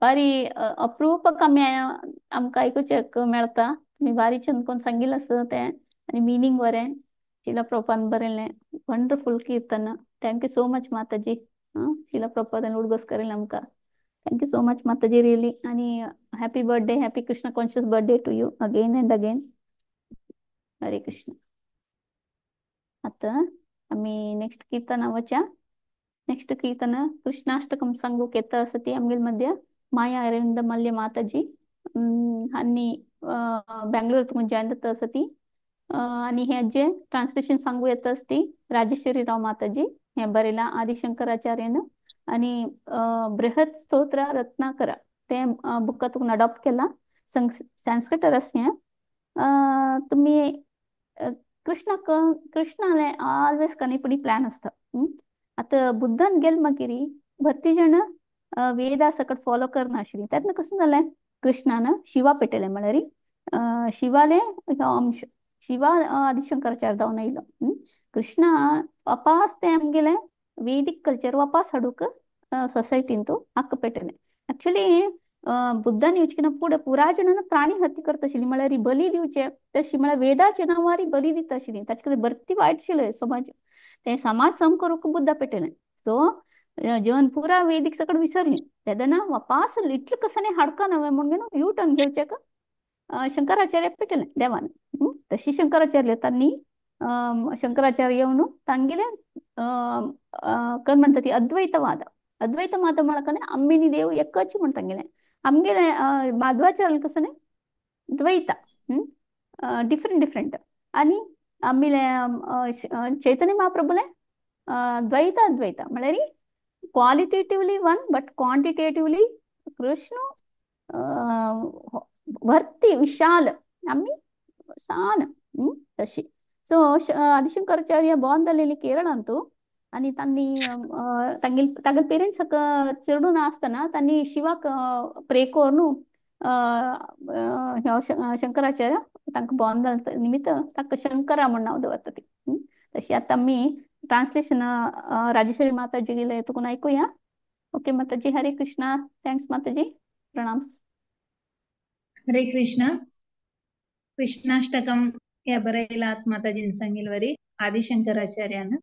बारी अप्रूप कमी आमकां आयकुचेक मेळता. तुमी बारी चंद कोण सांगिल आसा तें आनी मिनींग बरें शिला प्रपान बरयलें. वंडरफुल कीर्तन. Thank you so much Mataji. शिला प्रपान उडगोस करेल आमकां. Thank you so much Mataji, really. आणि happy birthday, happy Krishna conscious birthday to you again and again. Hare Krishna. आता आम्ही नेक्स्ट कीर्तनावच्या. नेक्स्ट कीर्तन कृष्णाष्टकम सांगूक येता आसा ती आमगेल मध्य माया अरविंद मल्य माताजी हांणी बेंगलोर तुमकां जॉयन जाता आसा ती. आणि हे जे ट्रान्सलेशन सांगू येता आसती राजेश्वरी राव माताजी. हे बरयलां आदिशंकराचार्यन आणि बृहत स्तोत्र रत्नाकर ते बुका तुका अडॉप्ट केला. संस्कृत रस हें. तुमी कृष्णाक कृष्णाले ऑलवेज कनीपणी प्लॅन आसता. आतां बुद्धान गेल मागीर भरती जण वेदा सकट फॉलो करनाशिल्ली. तेन्ना कशें जालें, कृष्णान शिवा पेटयलें, म्हळ्यार शिवाले अंश शिवा आदिशंकराचार्य जावन येयलो. कृष्णा वापास ते आमगेले वेदीक कल्चर वापास हाडूंक सोसायटीन तो हक्क पेटयलें. एक्चुअली बुद्धान येवचे ना फुडें पुरा जणां प्राणी हत्या करता आशिल्ली, म्हळ्यार बली दिवचे तशी, म्हळ्यार वेदाचे नांवार बली दिता आशिल्ली. ताचे खातीर भरती वायट आशिल्लें समाज. ते समाज सम करूंक बुद्धा पेटयलें. सो जेवन पुरा वेदीक सकट विसरली तेन्ना वापास इतलें कसं हाडका नवें म्हणून यू टर्न घेवचेक शंकराचार्य पेटयलें देवान. तशी शंकराचार्य तांणी शंकराचार्य येवन तांगेले कर म्हणटा ती अद्वैतवाद. अद्वैतवाद म्हळ्यार आम्मिनी देव एकच म्हण तांगेले. आमगेले माधवाचार्य कसं न्ही द्वैता, डिफरंट डिफरंट. आणि आमगेले चैतन्य महाप्रभुले द्वैता अद्वैता, म्हळ्यार qualitatively one but quantitatively Krishna भरती विशाल आमी सान तशी. सो आदिशंकराचार्य बॉर्न जालेली केरळांतू आणि तांणी तांगेल तागेले पेरंट्स चेडून आसतना तांणी शिवाक प्रे करून शंकराचार्य तांकां बॉर्न जाल निमित्त ताका शंकरा म्हण नांव दवरता ती. तशी आतां आमी ट्रान्सलेशन राजेश्वरी माताजी गेले तुकून आयकुया. ओके माताजी, हरे कृष्णा. Thanks Mataji, प्रणाम. हरे कृष्णा. कृष्णाष्टकम या बरयला माताजीन सांगिलवरी आदिशंकराचार्यान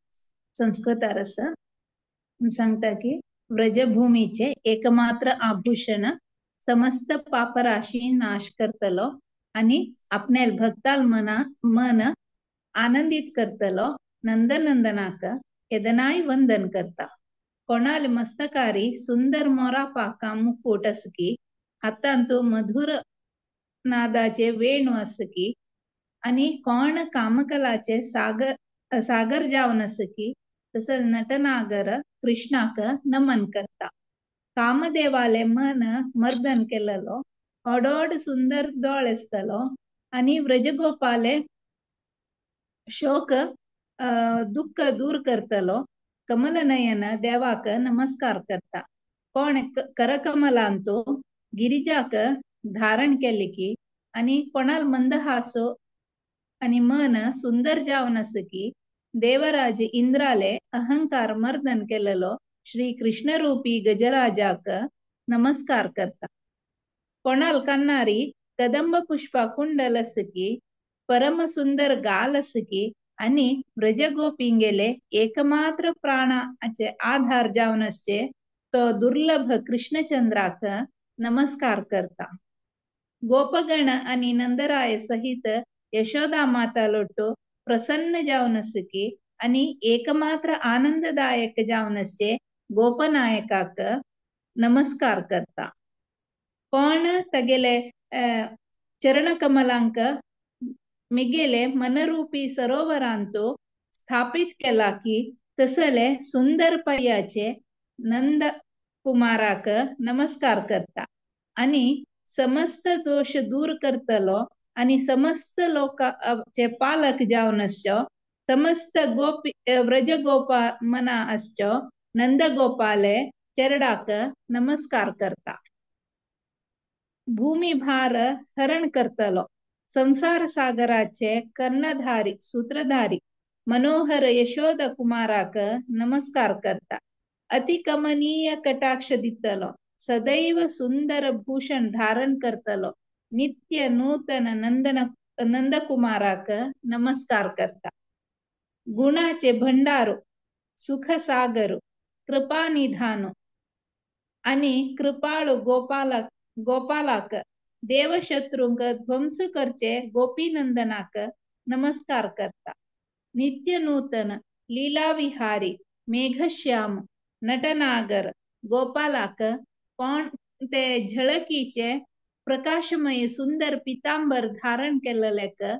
संस्कृत अरस सांगता की व्रजभूमीचे एकमात्र आभूषण समस्त पापराशी नाश करतलो आणि आपण्याल भक्ताल मन आनंदित करतलो नंदनंदनाक केदनाय वंदन करता. कोणाल मस्तकारी सुंदर मोरा पाका मुकुट असकी, हातांतु मधुर नादाचे वेणू असकी आणि कोण कामकलाचे सागर सागर जावन असकी तसं नटनागर कृष्णाक नमन करता. कामदेवाले मन मर्दन केलेलो ओडोड सुंदर दोळ आसतलो आणि व्रजगोपाले शोक दुःख दूर करतलो कमलनयन देवाक नमस्कार करता. कोण करकमलांतो गिरिजाक धारण केले की आणि कोणाल मंदहासो आणि मन सुंदर जावन असकी देवराज इंद्राले अहंकार मर्दन केलेलो श्री कृष्णरूपी गजराजाक नमस्कार करता. कोणाल कन्नारी कदंब पुष्पा कुंडल असकी परम सुंदर गाल असकी आणि व्रजगोपिंगेले एकमात्र प्राणाचे आधार जावन असचे तो दुर्लभ कृष्णचंद्राक नमस्कार करता. गोपगण आणि नंदराय सहित यशोदा माता लोटो प्रसन्न जावन असकी आणि एकमात्र आनंददायक जावन असचे गोपनायकाक नमस्कार करता. कोण तगेले चरणकमलांक मिगेले मनरूपी सरोवरांतो स्थापित केला की तसले सुंदर पयाचे नंद कुमाराक नमस्कार करता. आणि समस्त दोष दूर करतलो आणि समस्त लोकांचे पालक जावन असचो समस्त गोपी व्रजगोपा मना असचो नंदगोपाले चरडाक नमस्कार करता. भूमी भार हरण करतलो संसार सागराचे कर्णधारी सूत्रधारी मनोहर यशोद कुमाराक नमस्कार करता. अतिकमनीय कटाक्ष दितलो, सदैव सुंदर भूषण धारण करतलो, नित्य नूतन नंदन नंदकुमाराक नमस्कार करता. गुणाचे भंडारो, सुखसागर, कृपानिधान आणि कृपाळू गोपालाक देवशत्रूंक ध्वंस करचे गोपीनंदनाक नमस्कार करता. नित्य नूतन लीलाविहारी मेघश्याम नटनागर गोपालाक कोण ते झळकीचे प्रकाशमय सुंदर पितांबर धारण केलेल्याक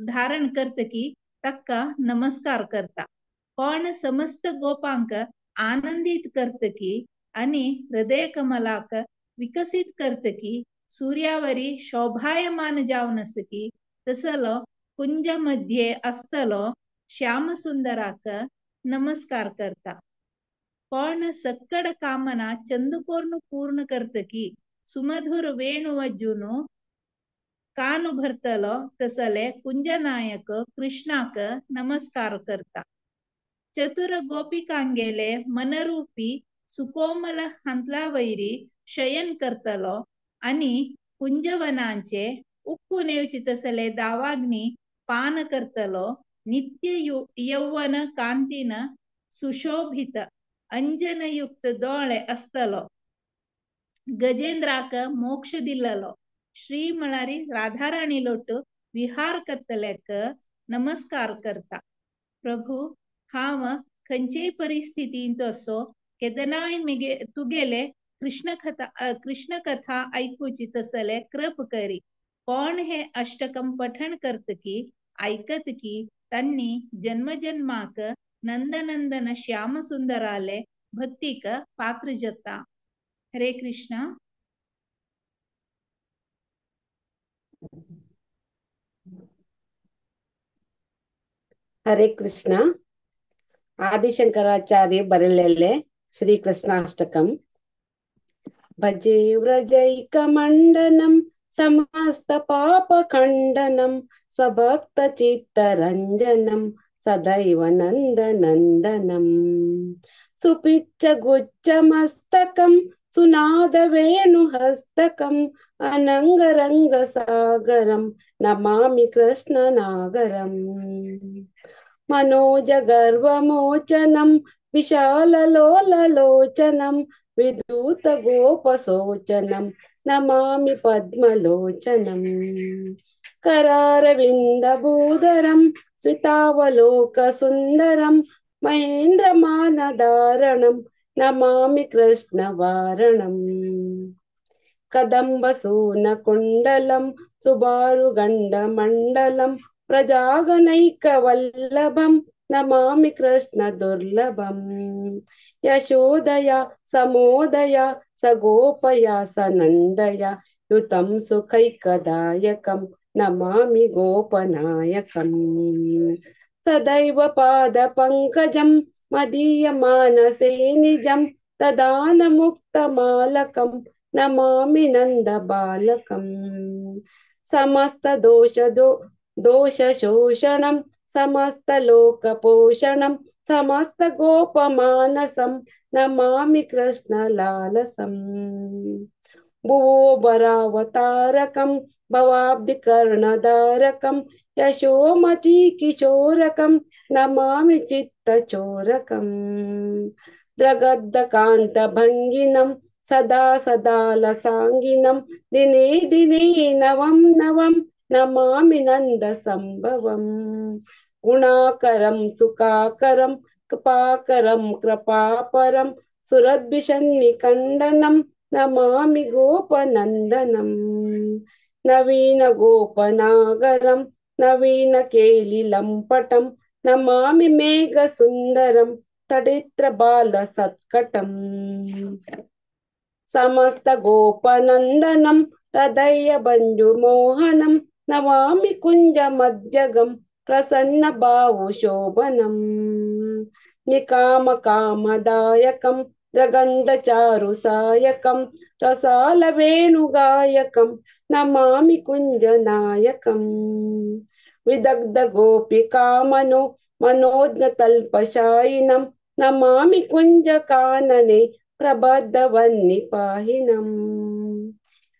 धारण करतकी ताका नमस्कार करता. कोण समस्त गोपांक आनंदित करतकी आणि हृदय कमलाक विकसित करतकी सूर्यावरी शोभायमान जावन आसकी तसलो कुंज मध्ये आसतलो श्यामसुंदराक नमस्कार करता. कोण सक्कड कामना चंदुकोर्नु पूर्ण करतकी सुमधुर वेणु वज्जुनु कानु भरतलो तसले कुंजनायक कृष्णाक नमस्कार करता. चतुर गोपिकांगेले मनरूपी सुकोमल हांतलावैरी शयन करतलो आणि कुंजवनांचे उक्कून येवचे तसले दावाग्नी पान करतलो नित्य यौवन कांतीन सुशोभित अंजनयुक्त दोळे आसतलो गजेंद्राक मोक्ष दिल्लो श्री म्हळ्यार राधाराणी लोट विहार करतल्याक नमस्कार करता. प्रभू, हांव खंयचेय परिस्थितींत असो केदनाय मिगे तुगेले कृष्णकथा आयकुची तसले कृप करी. कोण हे अष्टकम पठण करतकी आयकतकी तांणी जन्मजन्माक नंदनंदन श्याम सुंदराले भक्तीक पात्र जाता. हरे कृष्णा. हरे कृष्ण. आदिशंकराचार्य बरलेले श्री कृष्णाष्टकम. भजे व्रजैकमण्डनं समस्त पापखण्डनं स्वभक्त चित्तरञ्जनं सदैव नन्दनन्दनं. सुपिच्च गुच्छ मस्तकं सुनादवेणुहस्तकं अनङ्गरङ्गसागरं नमामि कृष्णनागरम्. मनोजगर्वमोचनं विशाललोललोचनं विदूतगोपसोचनं नमामि पद्मलोचनं. करारविन्दभूधरं स्मितावलोकसुन्दरं महेन्द्रमानधारणं नमामि कृष्णवारणम्. कदम्बसूनकुण्डलं सुबारुगण्डमण्डलं प्रजागणैकवल्लभं नमामि कृष्णदुर्लभम्. यशोदया समोदया सगोपया सनन्दया युतं सुखैकदायकं नमामि गोपनायकम्. सदैव पादपङ्कजं मदीयमानसे निजं तदानमुक्तमालकं नमामि नन्दबालकम्. समस्तदोषशोषणं समस्तलोकपोषणं समस्तगोपमानसं नमामि कृष्णलालसम्. भुवोबरावतारकं भवाब्धिकर्णधारकं यशोमतीकिशोरकं नमामि चित्तचोरकम्. द्रगद्दकान्तभङ्गिनं सदा सदालसाङ्गिनं दिने दिने नवं नवं नमामि नन्दसम्भवम्. गुणाकरं सुखाकरं कृपाकरं कृपापरं सुरद्विषन्निकन्दनं नमामि गोपनन्दनं. नवीनगोपनागरं नवीनकेलिलम्पटं नमामि मेघसुन्दरं तडित्रबालसत्कटम्. समस्तगोपनन्दनं हृदयबन्धुमोहनं नमामि कुञ्जमध्यगं प्रसन्नबाहुशोभनं. निकामकामदायकं रगन्धचारुसायकं रसालवेणुगायकं नमामि कुञ्जनायकम्। विदग्धगोपिकामनो मनोज्ञतल्पशायिनं नमामि कुञ्जकानने प्रबद्धवह्निपाहिनम्।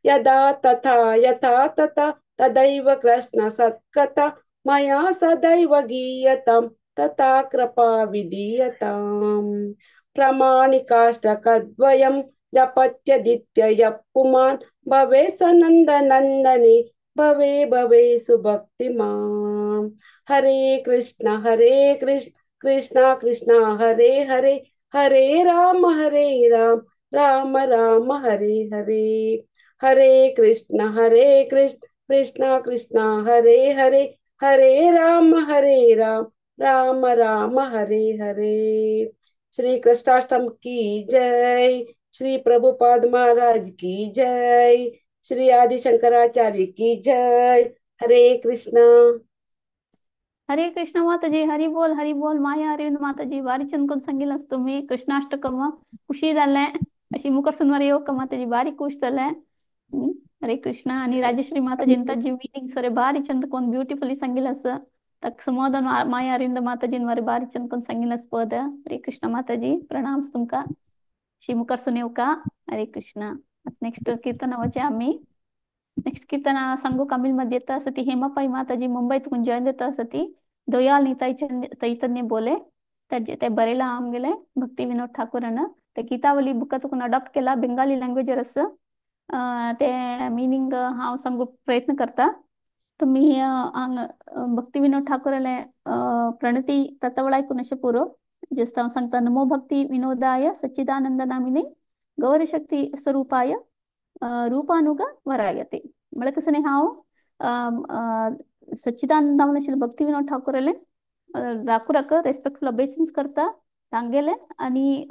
यदा तथा यथा तथा तदैव कृष्ण सत्कथा मया सदैव गीयतां तथा कृपा विधीयताम्। प्रमाणिकाष्टकद्वयं जपत्यदित्ययः पुमान् भवे सनन्दनन्दने भवे भवे सुभक्तिमान्। हरे कृष्ण कृष्ण कृष्ण हरे हरे, हरे राम राम राम हरे हरे। हरे कृष्ण कृष्ण कृष्ण हरे हरे, हरे राम राम राम हरे हरे। श्री कृष्णाष्टम की जय, श्री प्रभुपाद महाराज की जय, श्री आदि शंकराचार्य की जय। हरे कृष्णा। हरे कृष्ण माताजी, हरी बोल हरी बोल। माया अरविंद माताजी, बारी चंद कोण सांगितलं तुम्ही कृष्णाष्टकम खुशी जालें अशी मुखार सुनवार येवका माताजी, बारी खुश जालें। हरे कृष्ण। आणि राजेश्वरी माताजी ताजी मिनिंग सरे बारी चंद कोण ब्युटिफुली सांगितलं असं तक समाधान माया अरविंद माताजीन वारे बारी चंद कोण सांगितलं पद। हरे कृष्ण माताजी, प्रणाम तुमका शी मुखार सुन येवका। हरे कृष्ण। नेक्स्ट कीर्तन वचे आम्ही नेक्स्ट कीर्तन सांगू कामिल मध्ये येता असं ती हेमापाई माताजी मुंबईत जॉईन देता असं ती दयाल निताई चैतन्य बोले ते बरेला आमगेले भक्ती विनोद ठाकूरान ते गीतावली बुक तुकून अडॉप्ट केला बेंगाली लँग्वेजर असं ते मिनिंग हांव सांगू प्रयत्न करता। तुम्ही भक्ती विनोद ठाकूराले प्रणती तत्वळ आयकून अशें पुरो जस्त हांव सांगता। नमो भक्ती विनोदाय सच्चिदानंद नामिने गौरशक्ती स्वरूपाय रूपानुग वरायते। म्हळ्यार कसं न्ही हांव सच्चिदानंद आशिल्ले भक्ती विनोद ठाकूराले ठाकूराक रेस्पेक्टफुल अबेसन्स करता तांगेले आनी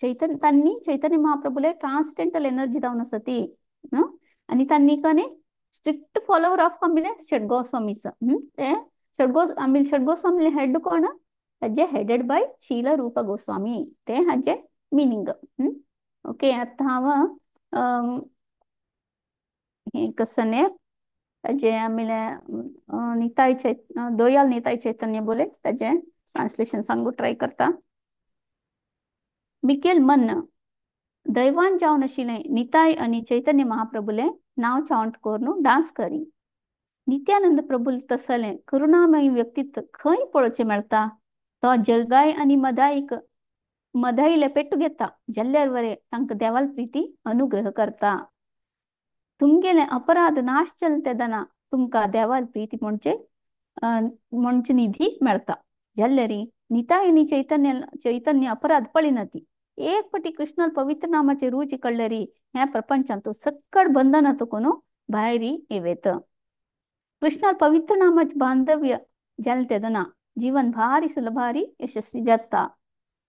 चैतन्य तांणी चैतन्य महाप्रभूले ट्रान्सडेंटल एनर्जी जावन आसा ती आनी तांणी कने स्ट्रिक्ट फॉलोवर ऑफ आमगेले षडगोस्वामीचो ते आमगेले षडगोस्वामीले हेड कोण ताजे हेडेड बाय शील रूप गोस्वामी ते हाजे मिनिंग। ओके, आतां हांव हें कसं न्ही ताजे आमगेले निताय दयाल निताय चैतन्य बोले ताजे ट्रान्सलेशन सांगू ट्राय करता। मिकेल मन दैवान जावन आशिल्लें निताय आनी चैतन्य महाप्रभूले नांव चावंट करून डांस करी। नित्यानंद प्रभू तसलें करुणामयी व्यक्तित्व खंय पळोवचें मेळटा? तो जगाय आनी मदाईक मदाईले पेटू घेता जाल्यार वरे तांकां देवाल प्रिती अनुग्रह करता। तुमगेले अपराध नाश जाले तेन्ना तुमकां देवाल प्रिती म्हणचे म्हणचे निधी मेळटा। जाल्यार निताय आनी चैतन्य चैतन्य अपराध पळयना ती एक पटी कृष्ण पवित्र नामाचे रुची कळ्ळरी ह्या प्रपंचांत सक्कड बंधनां तुकून भायर येवेत। कृष्ण पवित्र नामाचे बांधव्य जालें तेन्ना जीवन भारी सुलभारी यशस्वी जाता।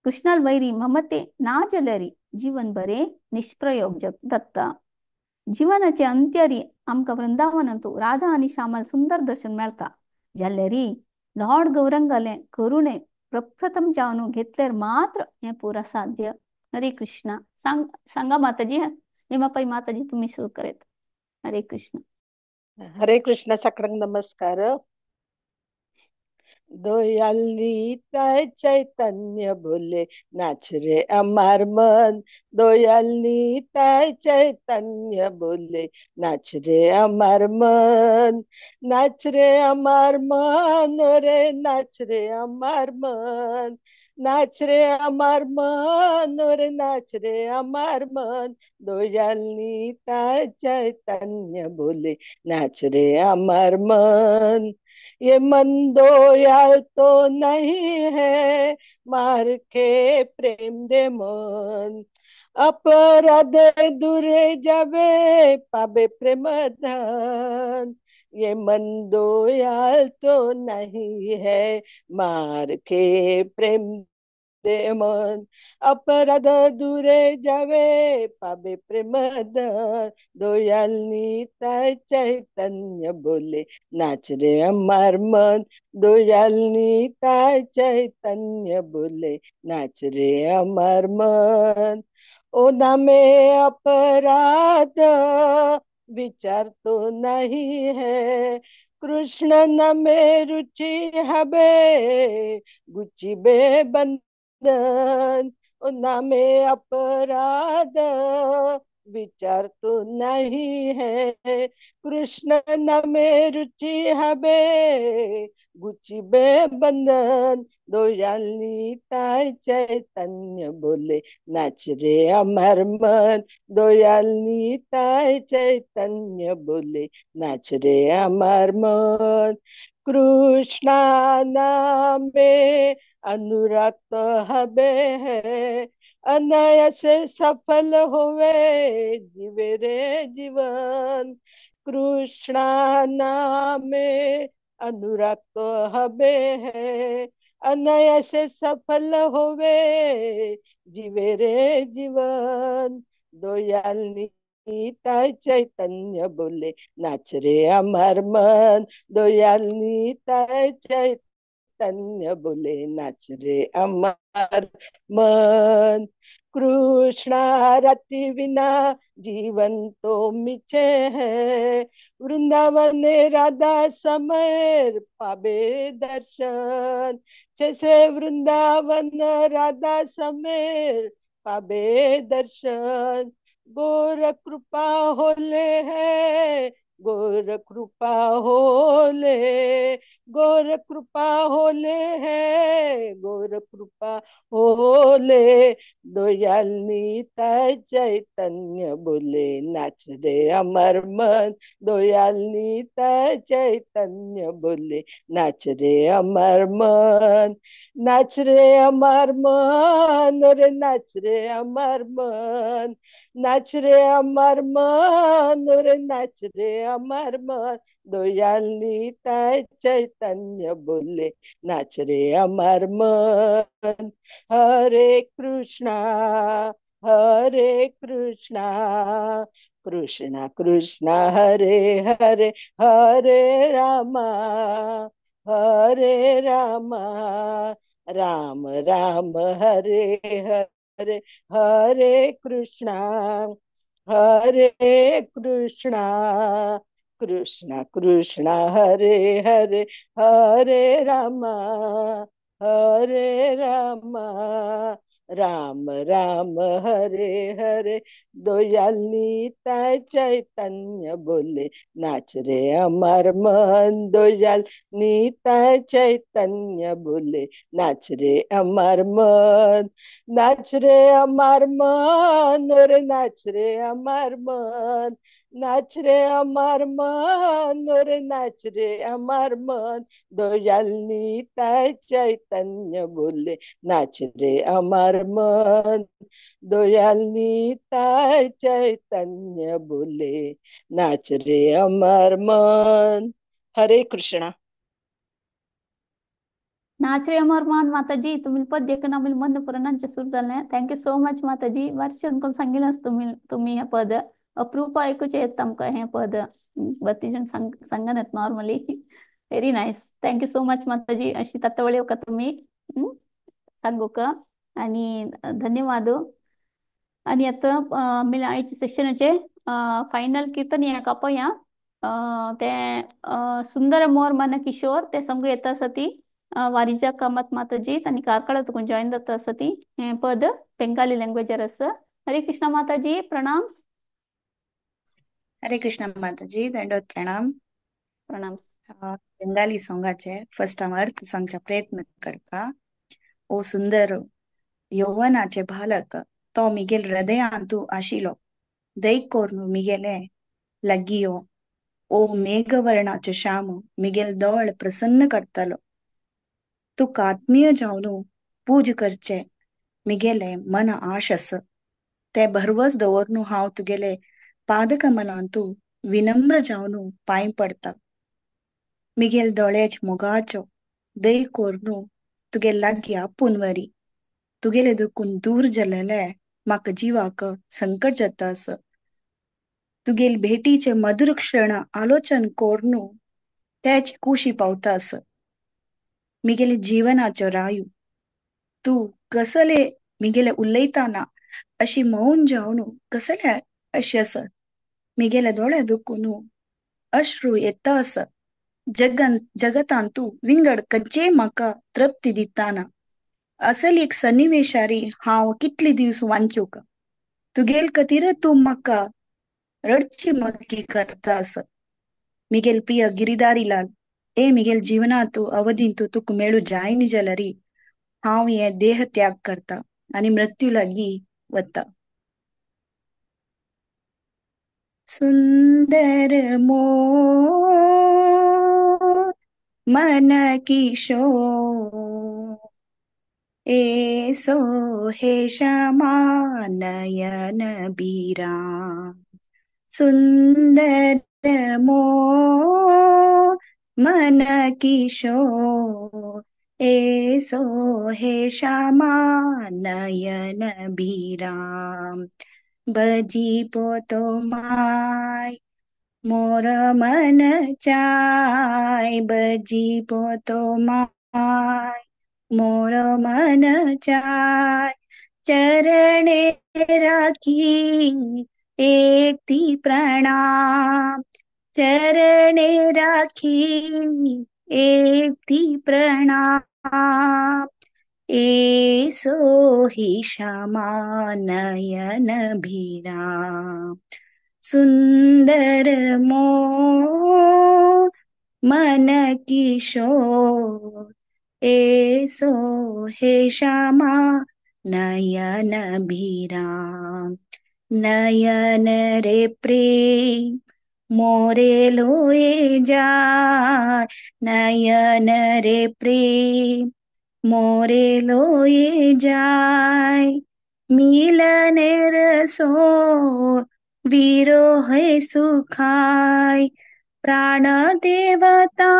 कृष्णाल वैरी ममते ना जाल्यारी जीवन बरे निष्प्रयोग जाता। जीवनाचे अंत्यरी आमकां वृंदावनांतु राधा आनी श्यामाल सुंदर दर्शन मेळटा। जाल्यारी लॉर्ड गौरंगाले करुणे प्रप्रथम जावन घेतल्यार मात्र हें पुरा साध्य। हरे कृष्णा। सांगा माताजी, हेमापाई माताजी तुम्ही सुरू करेत। हरे कृष्ण। हरे कृष्ण. सगळ्यांक नमस्कार. दयाल निताय चैतन्य बोले नाच रे अमार मन, दयाल निताय चैतन्य बोले नाच रे अमार मन, नाच रे अमार मन रे नाच रे अमार मन, नाच रे अमार मन रे नाच रे अमार मन, दयाल निताय चैतन्य बोले नाच रे अमार मन। ये मन दयाल तो नहीं है मार के प्रेम दे मन, अपराध दूरे जावे पावे प्रेम धन, ये मन दयाल तो नहीं है मार के प्रेम मन, अपराध दूरे जावे पावे प्रेम धन। दयाल निताय चैतन्य बोले नाच रे अमर मन, दयाल निताय चैतन्य बोले नाच रे अमर मन। ओ नामे अपराध विचार तो नहीं है, कृष्ण नामे रुचि हबे गुचिबे बंधन। ओ नामे अपराध विचार तो नहीं है, कृष्ण नामे रुचि हबे गुचिबे बंधन। दयाल निताय चैतन्य बोले नाच रे अमर मन, दयाल निताय चैतन्य बोले नाच रे अमर मन। कृष्णा नामे अनुरक्त हबे है, अनायास सफल होवे जीवे रे जीवन। कृष्णा नामे अनुरक्त हबे है, अनायास सफल होवे जीवे रे जीवन। दयाल निताय चैतन्य बोले नाच रे अमर मन, दयाल निताय चैतन्य बोले नाच रे अमर मन। कृष्णा रति बिना जीवन तो मिछे है, वृंदावन राधा समर पावे दर्शन। जैसे वृंदावन राधा समेर पावे दर्शन। गौर कृपा होले है, गौर कृपा होले, गौर कृपा होले है, गौर कृपा होले। दयाल निताय चैतन्य बोले नाच रे अमर मन, दयाल निताय चैतन्य बोले नाच रे अमर मन। नाच रे अमर मन रे नाच रे अमर मन, नाच रे अमर मन रे नाच रे अमर मन। दयाल निताय चैतन्य बोले नाच रे अमर मन। हरे कृष्णा हरे कृष्णा कृष्णा कृष्णा हरे हरे, हरे रामा हरे रामा राम राम हरे हरे। हरे कृष्णा हरे कृष्णा कृष्णा कृष्णा हरे हरे, हरे रामा हरे रामा राम राम हरे हरे। दयाल निताय चैतन्य बोले नाच रे अमर मन, दयाल निताय चैतन्य बोले नाच रे अमर मन। नाच रे अमर मन रे नाच रे अमर मन, नाच रे अमर मन रे नाच रे अमर मन। दयाल निताय चैतन्य बोले नाच रे अमर मन, दयाल निताय चैतन्य बोले नाच रे अमर मन। हरे कृष्णा। नाच रे अमर मन माताजी, तुम्ही पद देखून आमी मन पुराणांचे सुरू जालें। Thank you so much माताजी, बारशें कोण सांगिल्लेंच तुमी तुमी हें पद अप्रूप आयकुचें येता आमकां हें पद बत्ती जाण सांगनात normally. Very nice, thank you so much माताजी। अशी तत्वळी का तुम्ही सांगूक आणि धन्यवाद। आणि आता आमी आयच्या सेशनाचे फायनल कीर्तन हें कापया ते सुंदर मोर मन किशोर ते सांगू येता आसा ती वारिजा कामत माताजी आनी कार्कळा तुका जॉईन जाता आसा ती हें पद बेंगाली लँग्वेजार आसा। हरे कृष्णा माताजी, प्रणाम। हरे कृष्णा माताजी, दंडवत प्रणाम। प्रणाम। बेंगाली सोंगाचे फर्स्ट हांव अर्थ सांगच्या प्रयत्न करता। ओ सुंदर यौवनाचे बालक तो मिगेल हृदयांतु आशिलो, दैक कोर्नु मिगेले लगियो। ओ मेघवर्णाचे श्याम मिगेल दोळ प्रसन्न करतलो, तुका आत्मीय जावनु पूज करचे मिगेले मन आश आस। ते भरवस दवरनु हांव तुगेले पादकमलांतु विनम्र जावनु पांय पडता। मिगेल दोळ्याच मोगाचो दय कोर्नु तुगे लागीं आपून वरी। तुगेले दुखून दूर जालेले म्हाका जिवाक संकट जाता आस. तुगेले भेटीचे मधुर क्षण आलोचन कोरनू त्याची कुशी पावता आस. मिगेले जीवनाचो रायू तूं कसले मिगेले उलयताना अशी मौन जावन कसले अशी आसा. मिगेले दोळे दुखून अश्रू येता आसा. जगन जगतांत तूं विंगड खंयचेय म्हाका तृप्ती दिताना. असली एक सन्निवेशारी हांव कितले दीस वांचूक तुगेल खातीर तूं म्हाका रडची मक्की करता आस. मिगेल प्रिय गिरिधारी लाल ए मिगेल जीवनांतु अवधींतु तुका मेळू जायनी जाल्यारी हांव हे देह त्याग करता आनी मृत्यू लागीं वता. सुंदर मोर मन किशोर एसो हे श्यामा नयन बीरा. सुंदर मोर मन किशोर एसो हे श्यामा नयन बीरा. बजी पोतो my मोर मन चाय बजी पोतो my मोर मन चाय चरणे राखी एक ती प्रणाम चरणे राखी एक ती प्रणाम एसो ही श्यामा नयन भीरा. सुंदर मोर मन किशोर एसो हे श्यामा नयन भीरा. नयन रे प्रेम मोरे लोए जाय नयन रे प्रेम मोरे लोए जाय मिलन रसो वीरो है सुखाय प्राण देवता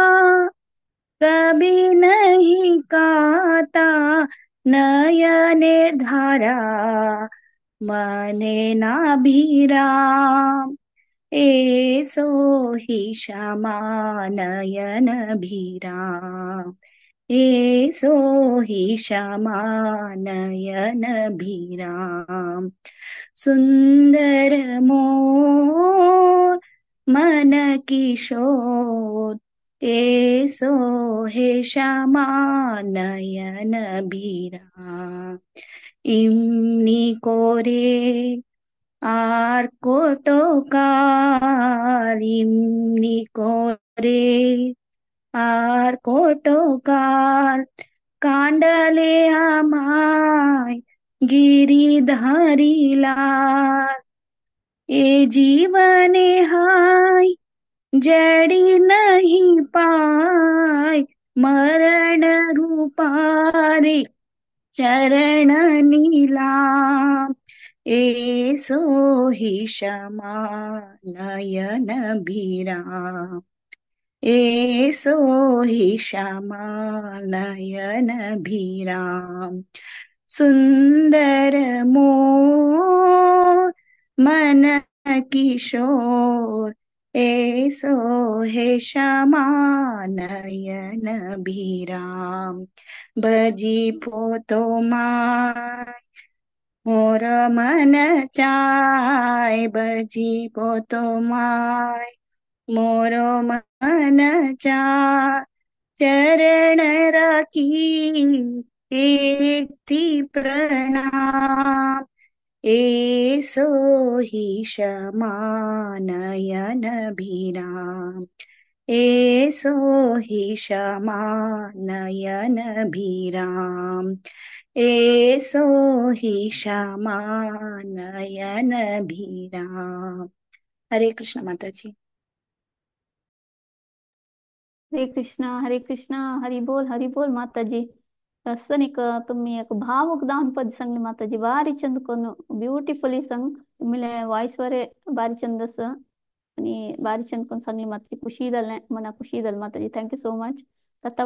कभी नहीं काता नयने धारा मने नाभिराम एसो ही श्यामा नयन भीराम एसो ही श्यामा नयन भीराम. सुंदर मोर मन किशोर एसो हे श्यामा नयन भीराम. इमनी कोरे are कोटोकाल इमनी कोरे are कोटोकाल कांडले आमाय गिरिधारी लाल ए जीवने हाय जड़ी नहीं पाय मरण रूपारे चरण नीला एसो ही क्षमा नयन भीरा एसो ही क्षमा नयन भीरा. सुंदर मोर मन किशोर एसो हे श्यामा नयन भीराम. बजी पोतो my मोर मन चाय बजी पोतो my मोर मन चाय चरण राखी एक थी प्रणाम एसो ही क्षमा नयन भीराम एसो ही क्षमा नयन भीराम एसो ही क्षमा नयन भीराम. हरे कृष्ण माता जी. हरे कृष्णा हरे कृष्णा हरि बोल माताजी. लस्सनिक तुम्ही एक भावुक दान पद सांगली माताजी बारी चंद कोण ब्युटिफुली सांग तुमले वॉइस वरे बारी चंद अस आणि बारी चंद कोण सांगली माताजी खुशी जालें मना खुशी जालें माताजी. Thank you so much.